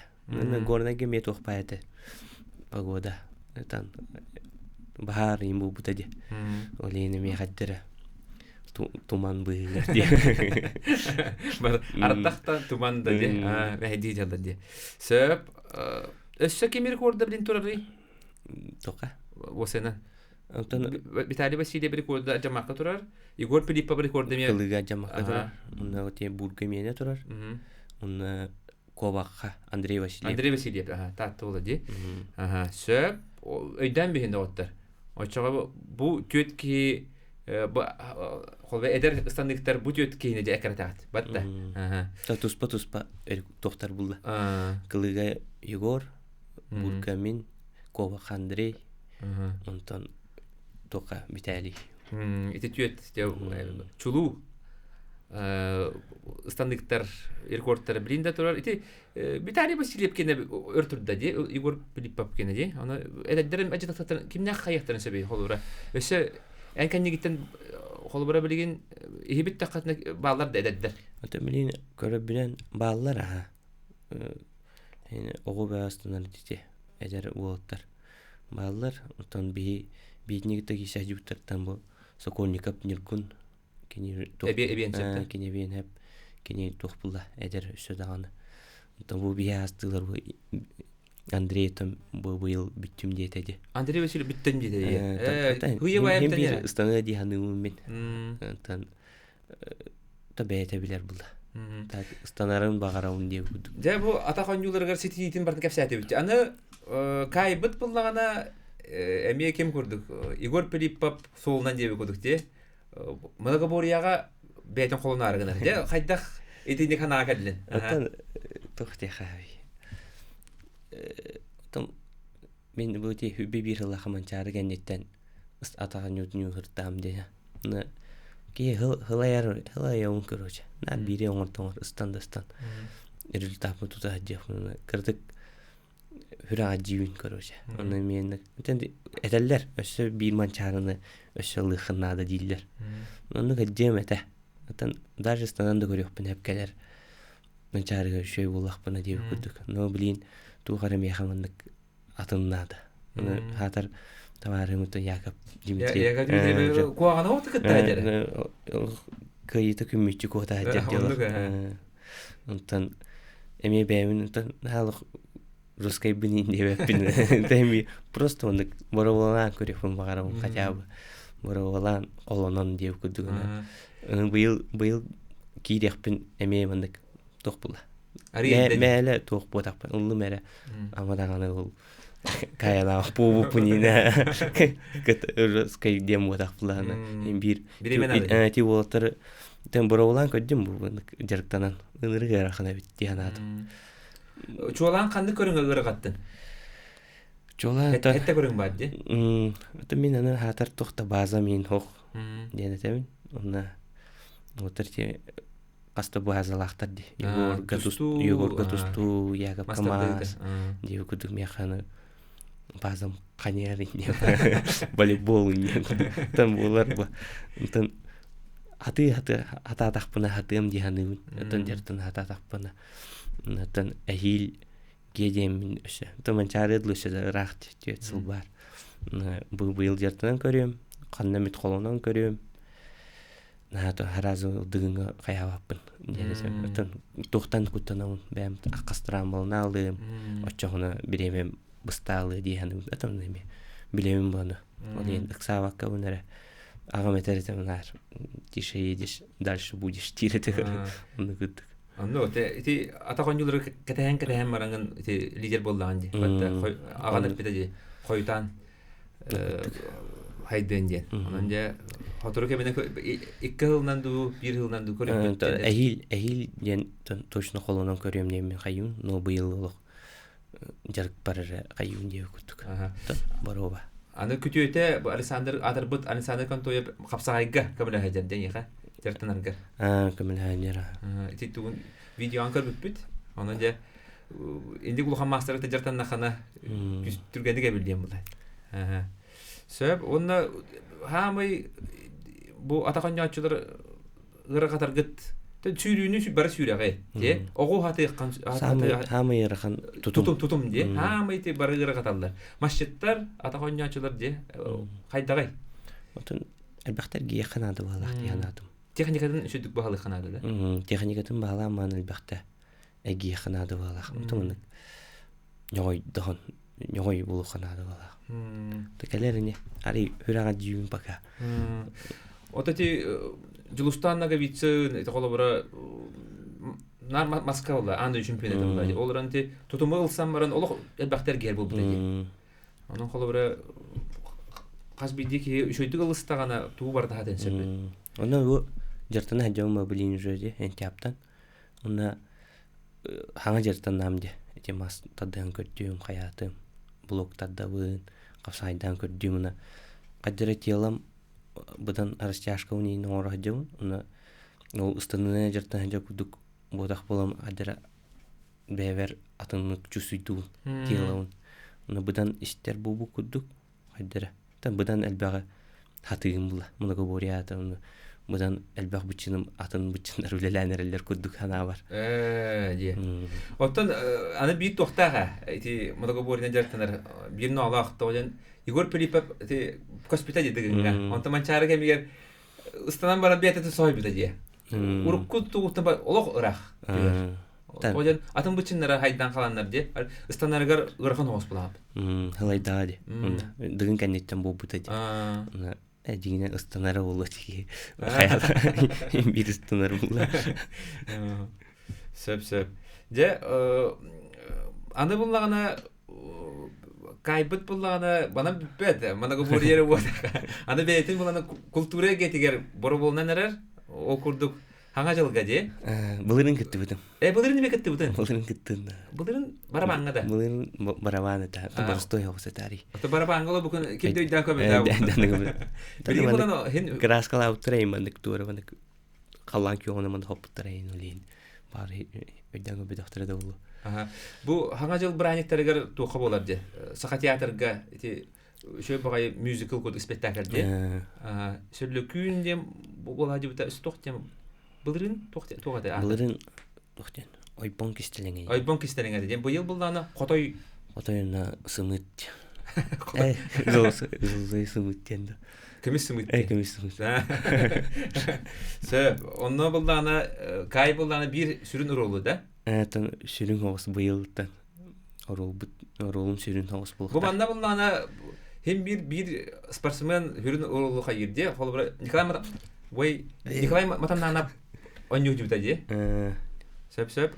S2: Горнайга эмиэ туох баар этэ. Погода. Там баһаар им буолбута дии. Ол иһин эмиэ хаддера туман быыһыгар дии.
S1: Бар ардах да туман да дии. Мэһэйдии дьаллар дии. Сөп. Өссө ким рекорда билин турарый?
S2: Тока.
S1: Осена. Онтон Виталий Васильев рекорда дьамакка турар. Егор Пилиппов рекорда эмиэ
S2: Кылыга дьамакка турар. Онно вот бурга миэнэ турар. Онно Куобахха Андрей Васильев.
S1: Андрей Васильев, аха, таатта буола дии. Аха, сөп. Өйдөөн биһин доҕоттор. Оччоҕо бу түөрт киһи бу холбо эдэр ыстаныктар бу түөрт киһини дьэ эккирэтээҕит. Батта.
S2: Аха. Туспа-туспа туохтар булла. Кылыга Егор, Бургамин, Куобах Андрей, онтон туохха Виталий.
S1: Ити түөрт чулуу ыстаныктар рекордтара билин да турар. Ити Виталий Васильев кэнэ өр турда дии, Егор Пилиппов кэнэ дии. Ону эдэрдэрин ажытахтарын кимнээх хайыахтарын сөбүй холобура. Өссө эн кэннигиттэн холобура билигин иһибит таххатына бааллар да эдэрдэр.
S2: Ото билин көрөбүнэн бааллар аха. Оҕо баастанар дити эдэр уолаттар бааллар. Оттон биһи биитинигитта киисэһдьибиттэртэн бу Сокольников Ньургун кини
S1: эбиэн
S2: кини эбиэн хэп кини туох була эдэр өссө даҕаны оттон бу биһи аастыылар бу Андрей там бу быйыл бүттүм диэтэ ди
S1: Андрей Васильев бүттүм диэтэ
S2: ди
S1: хуе
S2: байам ыстаныа дии саныыбын мин оттон та бэйэтэ билэр була так ыстанарын баҕарабын диэ курдук
S1: дьэ бу атах оонньууларыгар ситиһиитин барытын кэпсээтибит аны каайбыт буллаҕына эмиэ ким курдук Егор Пилиппов суолунан диэбит курдук дии Многоборьеҕа бэйэтин холунаары гынар. Дьэ, хайдах итинник санаа кэллин?
S2: Оттон туох диэхээбий? Оттон мин бу ити хүбби биир сыллаах манчаары кэнниттэн атаҕын ньуутун диэ. Киһи хылайар хылайаун короче. На биири оҥортоҥор ыстан да ыстан. Результаппын тута сылдьыахпын. Кырдык Хүрэҕэ дьиибин короче. Онно эмиэ этэллэр өссө биир манчаарыны өссө ылыаххын наада дииллэр. Оннук дьиэм этэ. Оттон даже ыстанан да көрүөхпүн сөп кэлэр манчаарыга үчүгэй буоллахпына диэбит курдук. Но блин туох эрэ миэхэ маннык атын наада. Аны хаатар табаарыһым Яков Дмитриев.
S1: Яков Дмитриев куһаҕаны оҕото кытта этэр.
S2: Кыайыыта күммүччү куота сылдьар дьоло. Онтон эмиэ бэйэбин онтон хаалых русскайбын диэбэппин. Тэми просто оннук боробуланаан көрүөхпүн баҕарабын хотя бы. Боруобалаан холонон диэбит курдугуна. Быйыл быйыл киириэхпин эмиэ маннык туох була. Мээлэ туох буотахпын ыллым эрэ. Ама даҕаны ол каялаах буолбуппун иинэ кыт диэн буотах булаана биир ти уолаттары тэн боруобалаан көрдүм бу дьарыктанан ынырык ыарахан эбит дии санаатым.
S1: Чуолаан ханнык көрүҥэ ыарахаттын?
S2: Чуолаан
S1: Этте көрүҥ баар дии.
S2: Это мин аны хаатар туох да база мин хох диэн этэбин. Онна уотар ти хаста базалаахтар ди. Егорга тустуу, Егорга тустуу, Яков Камаз дии курдук миэхэ базам ханьяр волейбол там буолар ба. Онтон хатыы хаты хатаатахпына хатыам дии саныыбын. Оттон дьартан хатаатахпына. Оттон эһиил Киэ диэммин өссө Манчаары дылы өссө да ыраах түөрт сыл баар. Бу быйыл дьартынан көрүөм, ханна эмит холонон көрүөм. Наһаа сразу дыгыҥҥа хайаабаппын. Оттон туохтан куттанабын бэйэм аккастыраан буолан аалыым. Оччоҕуна бириэмэм быстаалыы дии саныыбын. Оттон эмиэ билэбин буону. Ол иһин ыксаабаккабын эрэ аҕам этэр этэ наар тише едешь, дальше будешь диир этэ. Оннук курдук.
S1: Онно ити атах оонньуулары кэтэһэн-кэтэһэн бараҥын ити лидер буоллаҕын дии. Аҕан эппитэ дии хойутаан хайдыан диэн. Онон дьэ сотору кэминэ икки сылынан дуу, биир сылынан дуу көрүөхпүт.
S2: Эһиил эһиил диэн точно холонон көрүөм диэммин хайыым, но быйыл олох дьарык бар эрэ хайыым диэбит курдук. Боруоба.
S1: Аны күтүөтэ бу Александр аатырбыт Александр Контоев хапсаҕайга көмөлөһө дьэр дьартанарга.
S2: Аа, көмөлөһөннөр.
S1: Ити тугун видеоан көрбүппүт. Онон дьэ инди улахан маастары дьартаннахана түргэнник эбилдиэн була. Сөп. Уонна хаамай бу атах оонньооччулар ыарахатаргыт сүүрүүнү бары сүүрэҕи дии оҕу хатыаххан
S2: хаамай ыарахан
S1: тутум тутум тутум дии хаамай ти бары ыарахаталлар масчыттар атах оонньооччулар дии хайдаҕай
S2: Отун элбэхтэр гиэххэ наада баһылаах дии санаатым.
S1: Техникатын үчүгдүк баһылыахха наада да?
S2: Техникатын баһылаан маан элбэхтэ эгиэххэ наада баһылаах. Отун маннык ньоҕойдоһон ньоҕой булуохха наада баһылаах. Кэлэр ини арый үрэҕэ дьүүн пока.
S1: Вот эти Дьулустаан Ноговицын ити холобура наар Москва буолла, аан дойду чемпионата буолла. Ол эрэн ити тутуму ылсан баран олох элбэхтэр гиэр буолбута дии. Онон холобура хас биирдии киһи үчүгэйдик ылыстаҕына тугу барыта хатын сөп.
S2: Онно бу дьартана сылдьабын блин уже ди энтиаптан. Онно хаҥа дьартаннаам ди. Ити мас тардыһан көрдүүм, хайаатым, блок тардабын, хапсаайдаан көрдүүм уна хаддара телом быдан растяжка унийн оҥоро сылдьабын. Уна ол ыстаныына дьартан сылдьар курдук буотах буолан хаддара бэйэбэр атыннык чувствуйдуун телобун уна быдан истэр буолбут курдук хайдара та быдан элбэҕи хатыым була многоборье уну быдан элбэх быччыным атын быччыннар үлэлээн эрэллэр курдук санаабар
S1: ээ дии оттон аны биир туохтаах ити многоборье дьарыктанар биир ноолоох тоҕо Егор Пилипов ити көспүтэ дии дыгыҥҥа онтон Манчаары кэмигэр ыстанан баран бэйэтэ соһуйбута дии урукку тугуттан олох ыраах Ол дьон атын быччыннара хайдан халаннар дии. Ыстанарыгар ыарахан оҕус булаабыт.
S2: Халайдаа ди. Дыгын кэнниттэн буолбута ди. Дьиҥинэн ыстанара буолуо тиги. Биир ыстанар буолла.
S1: Сөп сөп. Дьэ аны буллаҕына кайбыт буллаҕына банан бүппэт моногоборьер аны бэйэтин булана култуура эйгэтигэр боробуолунан эрэр ол курдук Хаҥа дьылга дии?
S2: Былырын кыттыбытым.
S1: Э, былырын эмиэ кыттыбытын?
S2: Былырын кыттын.
S1: Былырын барабаҥҥа да?
S2: Былырын барабан это. Боростой оҕус этари.
S1: Ото барабаҥҥа ол букун ким да өйдөөн көмөтөө. Билигин булан хин
S2: краскалаабыттар эйманнык туора маннык халлаан күөҕүнэ маннык хоппуттар эйин олейин баар өйдөөн көбөтөхтөрө да болу.
S1: Бу хаҥа дьыл бырааһынньыктарыгар туохха буолар дии? Саха театрга ити үчүгэй баҕайы мюзикл курдук спектакль диэн. Сүрлөкүүн диэн буолаа дибита туох диэн былырыын туох туох этэ
S2: Былырыын туох диэн ойбон кистэлэҥэ.
S1: Ойбон кистэлэҥэ диэн быйыл буллаана хотой
S2: хотойуна сымыт. Э, золотой сымыт диэн да.
S1: Көмүс сымыт.
S2: Э, көмүс сымыт.
S1: Сөп. Онно буллаана Кай буллаана биир сүрүн оруолу да?
S2: Э, сүрүн оҕус быйылтан оруолбут оруолум сүрүн соҕус
S1: буолуохтаах. Бу манна буллаҕына Хим биир биир спортсмен хүрүн урулу хайыр дии. Холобура Николай Мата Ой, Николай Матаннаанап онньуу дьүбүтэ дии. Сөп сөп.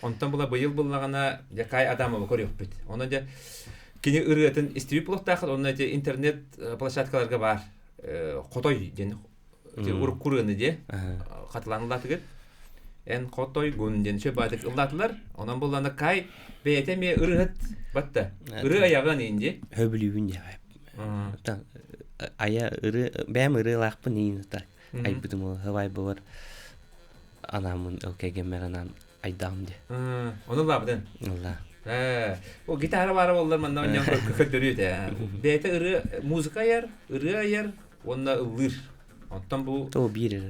S1: Онтон була быйыл буллаҕына дьэ Кай Адамовы көрүөхпүт. Онон дьэ кини ырыатын истибит буолуохтааххыт, онно ити интернет площадкаларга баар хотой диэн урукку ырыаны дии хатылаан ыллаатыгыт. Эн хотойгун диэн сөп баатык ыллаатылар. Онон буллана Кай бэйэтэ эмиэ ырыһыт батта. Ырыа айаҕын иин дии.
S2: Хөбүлүүбүн диэҕэ. Айа ыры бэйэм ырыалаахпын иин так айбытым ол хавай болар анаамын ол кэгэммэр анаан айдаҕым дии.
S1: Ону ыллаабытын?
S2: Ыллаа.
S1: О гитара баара боллар манна онньон көрдөрүү этэ. Бэйэтэ ырыа музыка айар, ырыа айар уонна ыллыыр. Оттон бу
S2: То биир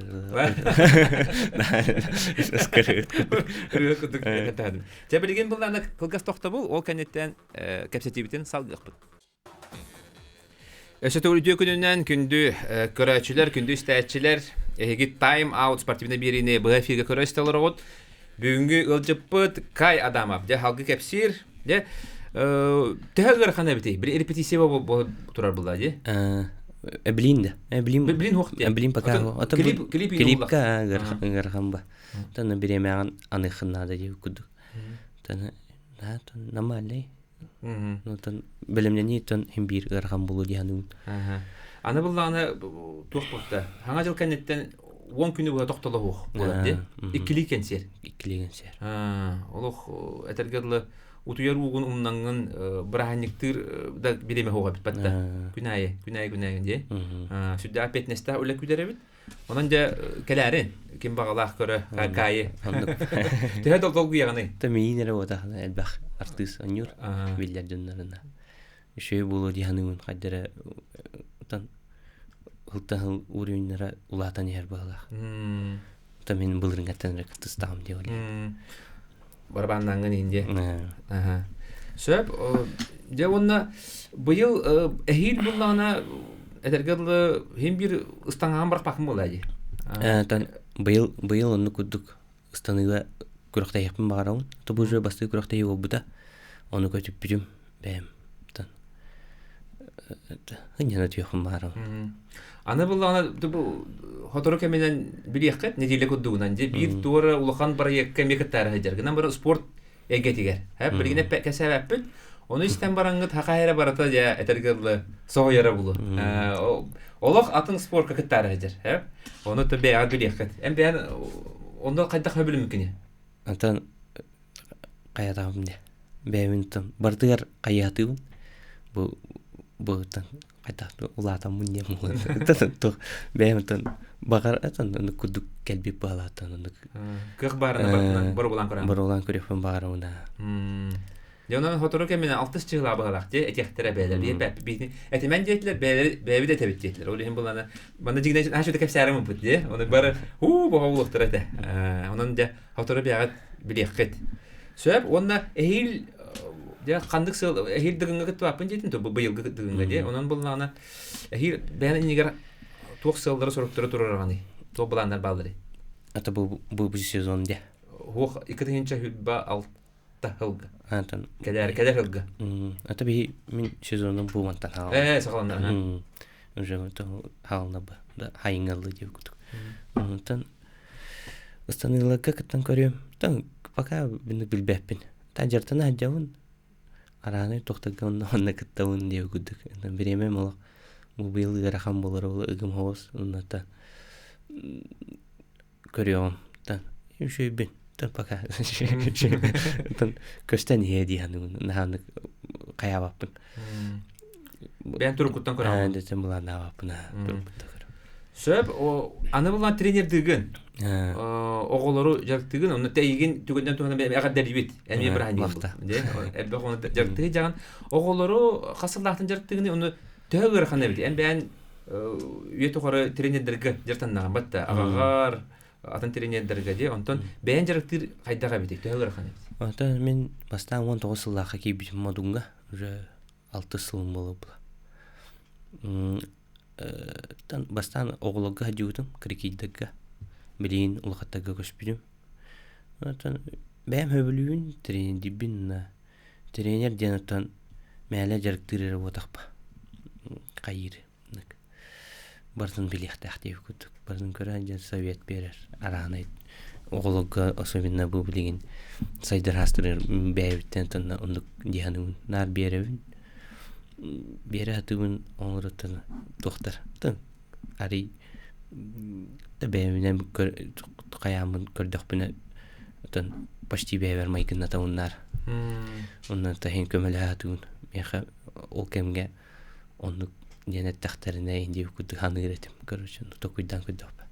S1: ырыа курдук этэ. Чэ билигин буллаана кылгас тохтобул, ол кэнниттэн кэпсэтиибитин салгыахпыт. Өссө төгүл үтүө күнүнэн күндү көрөөччүлэр, күндү истээччилэр, эһиги Time Out спортивнай биэриини быһа эфиргэ көрө истэ олороҕут. Бүгүҥҥү ыалдьыппыт Кай Адамов. Дьэ, халгы кэпсиир. Дьэ, төһө ыарахан эбитий? Били репетиция турар буолла дии.
S2: Эблин да. Эблин.
S1: Эблин хуох дии.
S2: Эблин пока.
S1: Клип клип
S2: клипка ыарахан ба. Тана бириэмэҕин аныхын наада дии курдук. Тана нормальный. Онтон бэлэмнэнии оттон иһин биир ыарахан буолуо дии саныыбын.
S1: Аны буллаҕына туох буолта? Хаҥа дьыл кэнниттэн 10 күнү быһа тохтолоһуох буолар дии. Иккилии кэнсиэр.
S2: Иккилии кэнсиэр.
S1: Олох этэргэ дылы утуйар уугун умнаҥҥын бырааһынньыктыыр да бириэмэ суоҕа эбит батта. Күн аайы, күн аайы, күн аайы дии. Сүрдээх эппиэтинэстээх үлэ күүтэр эбит. Онон дьэ кэлээрин, ким баҕалаах көрө, каайы. Төһө долгуйаҕыный?
S2: Та миин эрэ буотахына элбэх артыыс онньуур биллэр дьоннорuna. Үчүгэй буолуо дии саныыбын хайдара тан ылтан сыл уровеннара улаатан иһэр быһыылаах. Та мин былырыҥҥаттан эрэ кыттыстаҕым дии ол.
S1: Барабаннаҥҥын иһин дии. Сөп. Дьэ уонна быйыл эһиил буллаҕына этэргэ дылы иһин биир ыстаҥаҕын бырахпаккын буолаа дии.
S2: Тан быйыл быйыл оннук курдук ыстаныыга күрэхтэһиэхпин баҕарабын. То бу уже бастакы күрэхтэһии буолбута. Ону көтүппүтүм бэйэм. Тан ынньана түһүөхпүн баҕарабын.
S1: Аны буллаҕына бу сотору кэминэн билиэххит нэдиэлэ курдугунан дьэ биир туора улахан проекка эмиэ кыттаары сылдьар. Гынан баран спорт эйгэтигэр. Билигин кэсээбэппит. Ону истэн бараҥҥыт хаха эрэ барыта дьэ этэргэ дылы соһуйара булу. Олох атын спорка кыттаары сылдьар. Ону то бэйэҕит билиэххит. Эн бэйэн онно хайдах хөбүлүмүккүнүй?
S2: Антон хайатаҕым дьэ. Бэйэбин тон барытыгар хайыһатыыбын. Бу бу хайдах улаатаммын диэн буолан бэйэм оттон баҕар отон курдук кэлбит баалааттан оннук
S1: кыах баарына барытынан боруобалаан көрөм
S2: боруобалаан көрүөхпүн баҕарабын
S1: Дьэ онон сотору кэминэн алтыс чыһылаа быһалаах дьэ этиэхтэрэ бэйэлэр биир этимэн диэтилэр бэйэлэр бэйэбит этэбит диэтилэр ол иһин булана манна дьиҥинэн аһа шөтө кэпсээрим ылбыт дии ону бары уу боҕо булуохтара этэ онон дьэ сотору бэйэҕит билиэххит сөп уонна эһиил дьэ ханнык сыл эһиил дыгыҥҥа кыттыбаппын диэтин то быйылгы дыгыҥҥа дии онон буллаҕына эһиил бэйэн иннигэр туох сыаллары соруктары туруораҕыный туох былааннар баалларый
S2: это бу бу сезон дьэ
S1: хуох 2026 сылга Антон кэлэр кэлэр сылга
S2: это биһи мин сезоным бу мантан хаалла
S1: ээ саҕаланна
S2: уже хаална ба да хайыңаллы диэбит курдук онтон ыстаныыларга кыттан көрүөм тан пока билбэппин Та дьартана сылдьабын, араанай тохторго онно онно кыттабын диэбит курдук. Бириэмэм олох бу быйыл ыарахан буолар ол ыгым оҕус онно көрүөҕүм. Та үчүгэйбин. Та пока көстөн иһиэ дии саныыбын. Наһааннык хайаабаппын.
S1: Бэйэн туруккуттан көрөҕүн.
S2: Дэтэн былааннаабаппын туруккуттан көрөм.
S1: Сөп, аны булан тренердыгын. Оҕолору дьарыктыгын, онно тэйигин түгэнтэн туһанан эҕэрдэлиибит. Эмиэ бырааһынньык Элбэх ону дьарыктыы дьаҕан. Оҕолору хас сыллаахтан дьарыктыгын, ону төһө ыарахан эбит. Эн бэйэн үйэ тухары тренердэргэ дьарыктаннаҕын батта. Аҕаҕар, атын тренердэргэ дии. Онтон бэйэн дьарыктыыр хайдах эбитий? Төһө ыарахан эбит?
S2: Онтон мин бастаан 19 сыллаахха киирбитим Модунга. Уже алтыс сылым буолла. Бастаан оҕолорго сылдьыбытым, крикийдарга. Билигин улахаттарга көспүтүм. Оттон бэйэм сөбүлүүбүн, тренердиибин. Тренер диэн оттон мээлэ дьарыктыыр эрэ буотахпа. хайыыр барытын билиэхтээх диэбит курдук. Барытын көрөн дьон совет биэрэр. Араанай оҕолорго особенно бу билигин сайдар аастырар бэйэбиттэн тонна оннук дии саныыбын. Наар биэрэбин. Биэрэ сатыыбын оҥороттон туохтар. Тын арый бэйэбинэн хайааммын көрдөхпүнэ отон почти бэйэбэр майгыннатабын наар. Онно таһын көмөлөһө сатыыбын. Миэхэ ол кэмҥэ оннук диэн эттэхтэринэ индии курдук саныыр этим короче токуйдаан көрдөхпө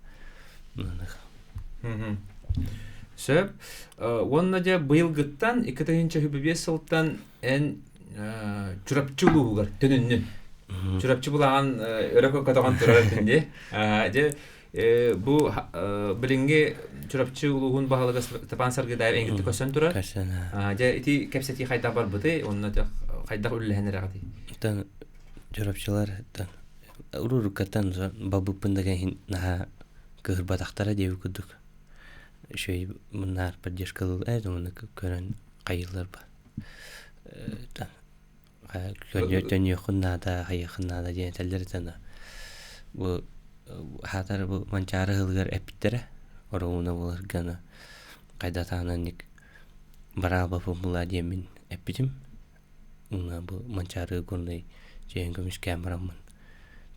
S1: Сөп. Уонна дьэ быйылгыттан 2025 сылтан эн Чурапчы улууһугар төнүннүн. Чурапчы булаҕан өрө көтөҕөн турар этин дии. Дьэ бу билиҥҥи Чурапчы улууһун баһылыга Степан Саргыдаев эҥгитти көсөн турар. Дьэ ити кэпсэтии хайдах барбытый уонна хайдах үллэһэн эрэҕитий?
S2: Тан Чурапчылар тан уруруккаттан бабыппын да иһин наһаа кыһырбатахтара диэбит курдук. Үчүгэй муннаар поддержкалыыл ээ уонна көрөн хайыыллар ба. Төннүөххүн наада, хайыаххын наада диэн этэллэр этэ бу хаатар бу Манчаары ыһылыгар эппиттэрэ оруобуна буоларга аны хайдатаананник бараалбаппын булаа диэммин эппитим уонна бу Манчаары горнай дьиэһин көмүскээн бараммын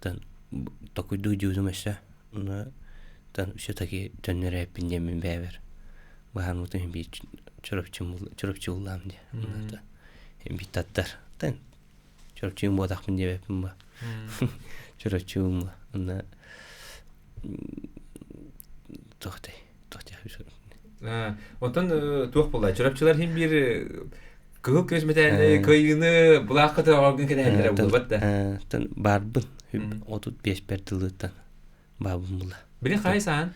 S2: тан токуйдуу дьуутум өссө уонна тан все-таки төннөрө эппин диэммин бэйэбэр быһаарбытым биир Чурапчы Чурапчы буллаам диye. Биттаттар. Тэн Чурапчыым буотахпын диэбэппин ба. Чурапчыым ба. Онно туохтай туохтай
S1: Онтон туох буолла? Чурапчылар хин биир кыһыл көс мэтээлли кыайыыны булаахха төҕөргүн кэтэһэллэрэ буолбат да.
S2: Тэн барбын 35 тылыттан баабын була.
S1: Билин хай саан?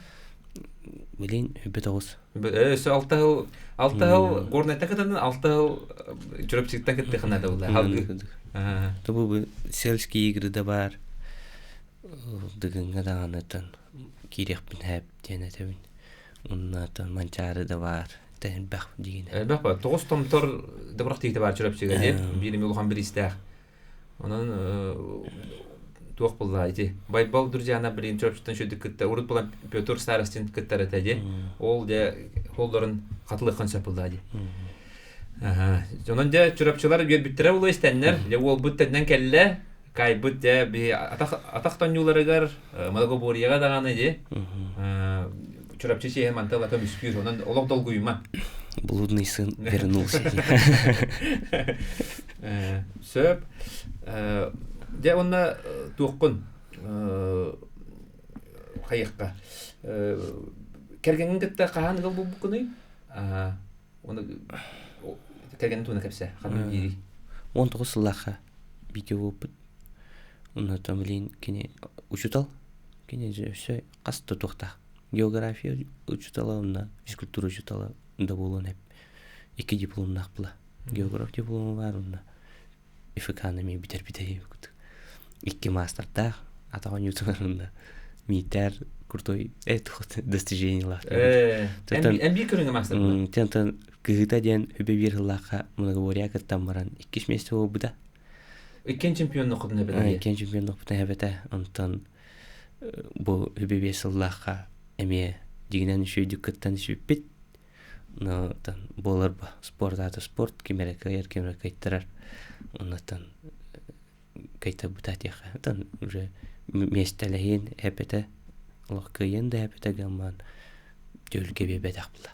S2: Билин үбэ тоҕус.
S1: Өссө 6 жыл 6 жыл Горнайта кытанын 6 жыл Чурапчыктан кыттыхына да була. Халгы.
S2: Тобу бу сельские игры да бар. Дыгыҥҥа даҕанытан киириэхпин хэп диэн этэбин. Уннатан Манчаары да бар. Элбэх дигин.
S1: Элбэх ба. Тоҕус томтор да тиите бар Чурапчыга диэн. Биир эми улахан бириистээх. Онон туох булла ити Байбал Друзьяна блин Чурапчыттан шүдүк кытта урут булан Петр Старостин кыттар этэ ди ол дьэ холлорун хатылыаххан сөп булла ди Онон дьэ Чурапчылар үөрбүттэрэ буолуо истэннэр дьэ уолбут тэннэн кэллэ кайбыт дьэ би атах атах тонньууларыгар Многоборьеҕа даҕаны ди Чурапчы чиэһин мантан ылата мүскүүр онон олох долгуйума
S2: Блудный сын вернулся.
S1: Сөп. Дьэ уонна туоххун хайыахха кэргэҥҥин кытта хаһан ыал буолбуккунуй? Уонна кэргэнин туһунан кэпсээ. Ханнык диирий?
S2: 19 сыллаахха бииргэ буолбут. Оннуттан билигин кини учуутал. Кини өссө хас да туохтаах. География учуутала уонна физкультура учуутала да буолуон эп. Икки дипломнаах була. Географ диплома баар уонна ФК-ны эмиэ бүтэрбитэ курдук. Икки маастардаах атах оонньуутугар уонна миитээр крутой достижениелаах.
S1: Эн биир көрүҥэ маастар
S2: Тентэн кыһыта диэн үбэ биир сыллаахха многоборье кыттан баран иккис миэстэ буолбута.
S1: Иккиэн чемпионнуоххутун эбэтэ.
S2: Иккиэн чемпионнуохпутун эбэтэ. Онтон бу үбэ биир сыллаахха эмиэ дьиҥинэн үчүгэйдик кыттан сүппүт. Но там буолар ба спорт аата спорт ким эрэ кыайар, ким эрэ кыайтарар. Оннуттан кыайтарбыта диэххэ. Оттон уже миэстэлэһиэн эпэтэ, олох кыайыан да эпэтэ гаммаан түһүлгэ биэрбэтэх була.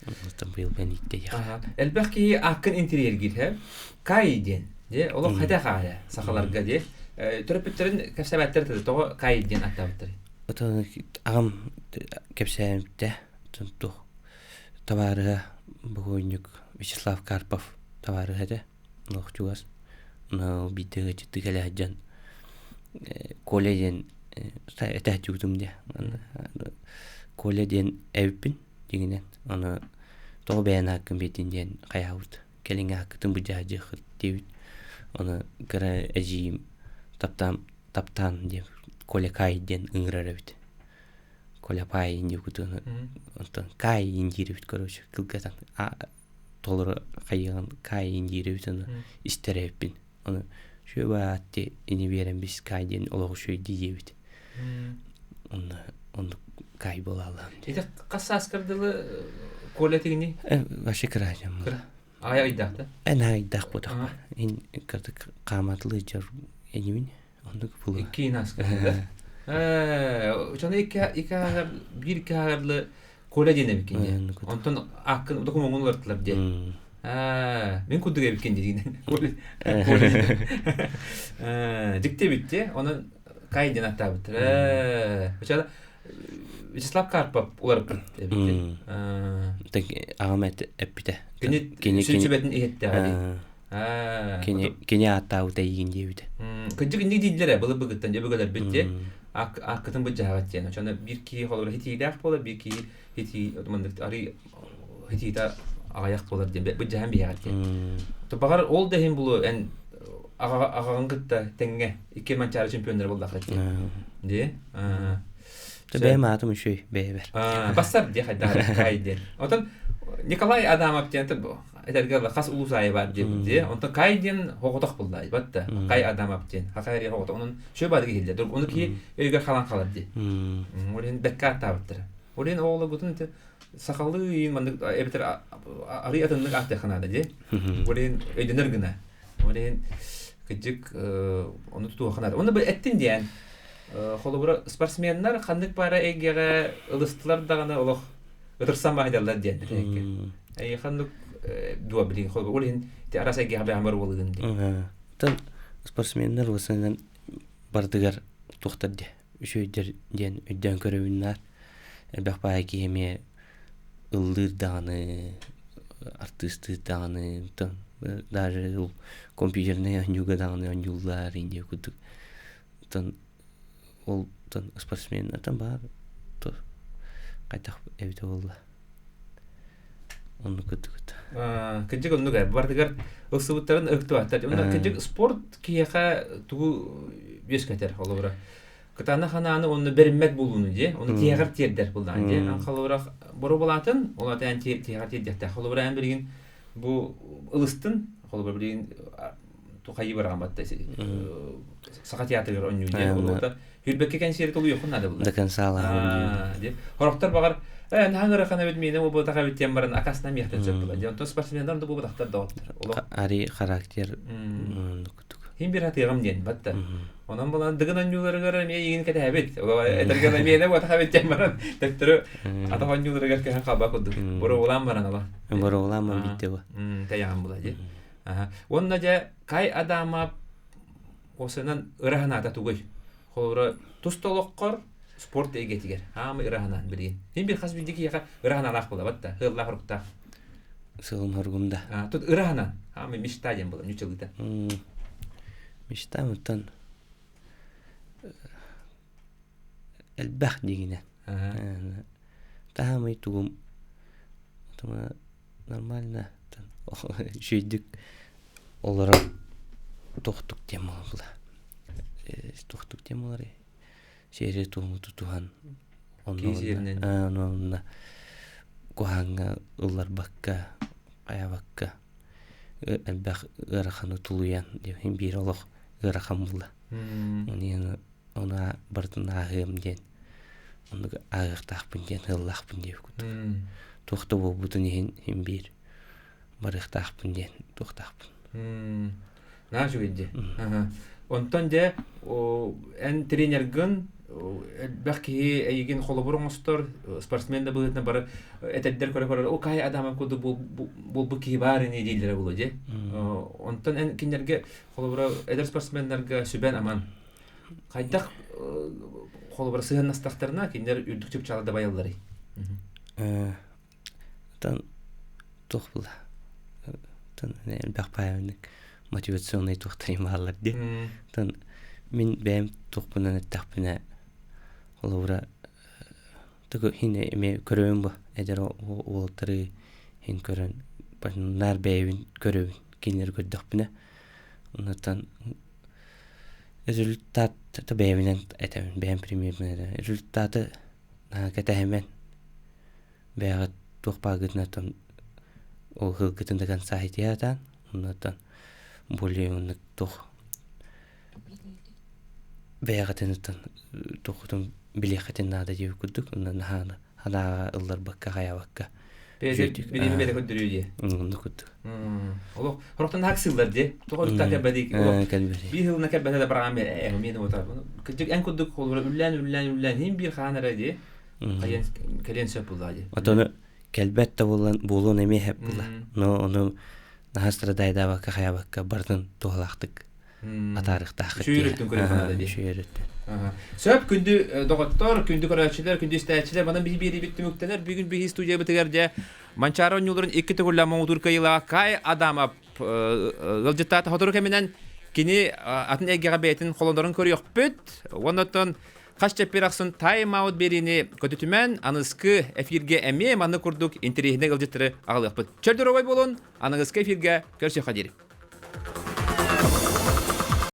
S2: Оннуттан быйыл бэн ииттэ диэххэ.
S1: Элбэх киһи ааккын интириэргиир һэ. Кай диэн. Дьэ, олох хэтэ хаайа сахаларга дьэ. Төрөппүттэрин кэпсээбэттэр этэ тоҕо Кай диэн аттаабыттар.
S2: Отон аҕам кэпсээбитэ туох табаарыһа бокуонньук Вячеслав Карпов табаарыһа этэ олох чугас биирдэ ыалдьыттыы кэлэ сылдьан Коля диэн этээччибитим диэ Коля диэн эбиппин дьиҥинэн аны тоҕо бэйэн ааккын биэрдин диэн хайаабыт кэлиҥҥи ааккытын былдьаһыаххыт диэбит ону кыра эдьиийим таптаан таптаан диэн Коля Кай диэн ыҥырар эбит Коля Пай диэбит онтон Кай диир эбит короче кылгатан толору хайыаҕын Кай диир эбит ону истэр эбиппин ону Үчүгэй ини биэрэн бис Кай диэн олох үчүгэй дии диэбит. Онно оннук Кай буолаалаам
S1: дии. Ити хас сааскар дылы Коля тигини?
S2: Вообще кыра дьон.
S1: Кыра. Ай айдаах да?
S2: Эн айдаах буотахпа. Ин кырдык хааматылы дьор энибин оннук булу.
S1: Икки наска. Учаны икки икки биир икки ааҕарлы Коля диэн эбиккин диэн. Онтон ааккын докумуоҥун уларыттылар диэн. Мин курдук эбиккин диигинэн. Коля. Дьикти эбит дии. Онон Кай диэн аттаабыттар. Уча Вячеслав Карпов уларыппыт эбит.
S2: Аҕам эппитэ.
S1: Кини кини сүбэтин иһиттэҕэ дии.
S2: Кини кини ааттаабыта эйигин диэбитэ.
S1: Кырдьык инник дииллэр ээ былыр-былыргыттан дьэ өбүгэлэрбит дии. Ааккытын былдьаһаҕыт диэн. Очону биир киһи холобура хитиилээх буолар, биир киһи хитии маннык арый хитиитэ аҕыйах буолар диэн былдьаһан биһэҕит диэн. Баҕар ол да иһин булу эн аҕаҕын кытта тэҥҥэ икки Манчаары чемпионнара буоллаххыт диэн. Дии.
S2: Бэйэм аатым үчүгэй бэйэбэр.
S1: Бассар диэ хайдах Кай диэн. Отон Николай Адамов диэн этэргэ хас улуус аайы баар диэбит дии. Онтон Кай диэн хоҕотох булла батта. Кай Адамов диэн. Хакай эрэ хоҕотох. Онон шө бары киһиллэр. Ону киһи өйүгэр халан халар дии. Ол иһин бэккэ ааттаабыттара. Ол иһин оҕолоргутун сахалыы иин маннык эбэтэр арый атыннык ааттыахха наада дии. Ол иһин өйдөнөр гына. Ол иһин кырдьык ону тутуохха наада. Онно эттин диэн холобура спортсменнар ханнык баара эйгэҕэ ылыстылар даҕаны олох ытырсан баһыйдаллар диэн этэһикке. Ханнык дуо билигин холобура ол иһин ити араас эйгэҕэ бэйэм бар уолугун диэн.
S2: Тан спортсменнар уосанан бардыгар туохтар диэ үчүгэйдэр диэн өйдөөн көрөбүн наар элбэх баайы киһи эмиэ ыллыыр даҕаны артыыстыыр даҕаны даже ол компьютернай оонньууга даҕаны оонньууллар индия курдук оттон ол спортсменнартан баар хайдах эбитэ буолла оннук курдук
S1: Кырдьык оннук ээ барытыгар ылсыбыттарын ыктыбаттар. Онно кырдьык спорт киһиэхэ тугу үөскэтэр холобура кытаанах ханааны уонна бэриммэт буолууну дии ону тиһэҕэр тиэрдэр буллаҕын дии ан холобура боруобалаатын ол ата эн тиһэҕэр тиэрдиэхтээх холобура эн билигин бу ылыстын холобура билигин тухайыы бараҕан батта саха театрыгар оонньуу диэн олуота Хүрбэккэ кэнсиэри толуйуоххун наада булла.
S2: До конца лаһабын
S1: диэн. Хорохтор баҕар ээ наһаа ыарахан эбит миэнэ буолбатах эбит диэн баран акасынан миэхтэн сөп була. Онтон спортсменнар да буолбатахтар доҕоттор.
S2: Олох Ари характер
S1: Хин бир хатыаҕым диэн батта. Онон булан дыгын онньууларыгар эмиэ игин кэтэһэбит. Этэргэн эмиэнэ буотах эбит диэн баран төттөрү атах онньууларыгар көһөн хаалба курдук. Боруобалаан баран ала.
S2: Боруобалаан баран битте бу.
S1: Тэйэҕин була дии. Уонна дьэ Кай Адамап Осынан ыраһанаата тугуй? Холобура, тус толоххор спорт эйгэтигэр хаамы ыраһанаан билигин. Мин бир хас биирдии киһиэхэ ыраһанаалаах буолабат да, ыаллаах оруктаах.
S2: Сылын хоргум да.
S1: Тут ыраһанан, хаамы мечта диэн буолар, ньучалыыта.
S2: Мечта оттон элбэх дигинэн. Таһамый тугум нормально үчүгэйдик олорор туохтук диэн буолла туохтук диэн буоларый сиэри туому тутуһан онно куһаҥҥа ылларбакка хайаабакка элбэх ыараханы тулуйан диэн биир олох ыарахан буолла ону барытын ааһыам диэн оннук ааһыахтаахпын диэн ыаллаахпын диэбит курдук туох да буолбутун иһин иһин биир барыахтаахпын диэн туохтаахпын
S1: Наһаа үчүгэй дии. Онтон дьэ эн тренергын элбэх киһи эйигин холобур оҥостор, спортсмен да быһыытынан бары этэрдэр көрө-көрө о кай адамам курдук буолбут киһи баар ини дииллэрэ буолуо дии. Онтон эн кинилэргэ холобура эдэр спортсменнарга сүбэн-аман хайдах холобура сыһыаннастахтарына кинилэр үрдүк чыпчаалы дабайалларый?
S2: Оттон туох була оттон элбэх паамник мотивационный туохтарым бааллар дии. Оттон мин бэйэм туохпунан эттэхпинэ холобура тугу хин эмиэ көрөбүн бу эдэр уолаттары хин көрөн наар бэйэбин көрөбүн кинилэри көрдөхпүнэ оннуттан результат бэйэбинэн этэбин бэйэм примербинэн этэбин результаты наһаа кэтэһимэн бэйэҕит туох бааргытын ол ыһыыргытын да конца ситиһэ сатаан оннуттан более оннук туох. Бэйэҕитин оттон туоххутун билиэххитин наада диэбит курдук онно наһаа санааҕа ылларбакка хайаабакка
S1: Билими бэйэтэ көрдөрүү дии.
S2: Оннук курдук.
S1: Олох хорохтон наһаа дии. Тоҕо ытта кэлбэдик. Биир сылына кэлбэтэ да бараан миэн уота. Кырдьык эн курдук холобура үллээн үллээн үллээн иһин биир хаан эрэ дии. Хайан кэлиэн сөп булла дии.
S2: Отону кэлбэт да буолан буолуон эмиэ сөп була. Но ону наһаа страдайдаабакка хайаабакка барытын туһалаахтык атаарыахтааххыт
S1: Үчүгэй өрүттүн көрүөххэ дии.
S2: Үчүгэй өрүттүн.
S1: Сөп, күндү доҕоттор, күндү көрөөччүлэр, күндү истээччилэр, манан биһи биэриибит түмүктэнэр. Бүгүн биһи студиябытыгар дьэ Манчаары оонньууларын икки төгүллээх муҥутуур кыайыылаах Кай Адамов ыалдьыттаата сотору кэминэн кини атын эйгэҕэ бэйэтин холонорун көрүөхпүт. Уонна хас чэппиэр ахсын тайм-аут биэриини көтүтүмэн аныскы эфиргэ эмиэ маннык курдук интэриэһинэй ыалдьыттары аҕалыахпыт. Чөл доруобай буолун, аныгыскы эфиргэ көрсүөххэ диэри.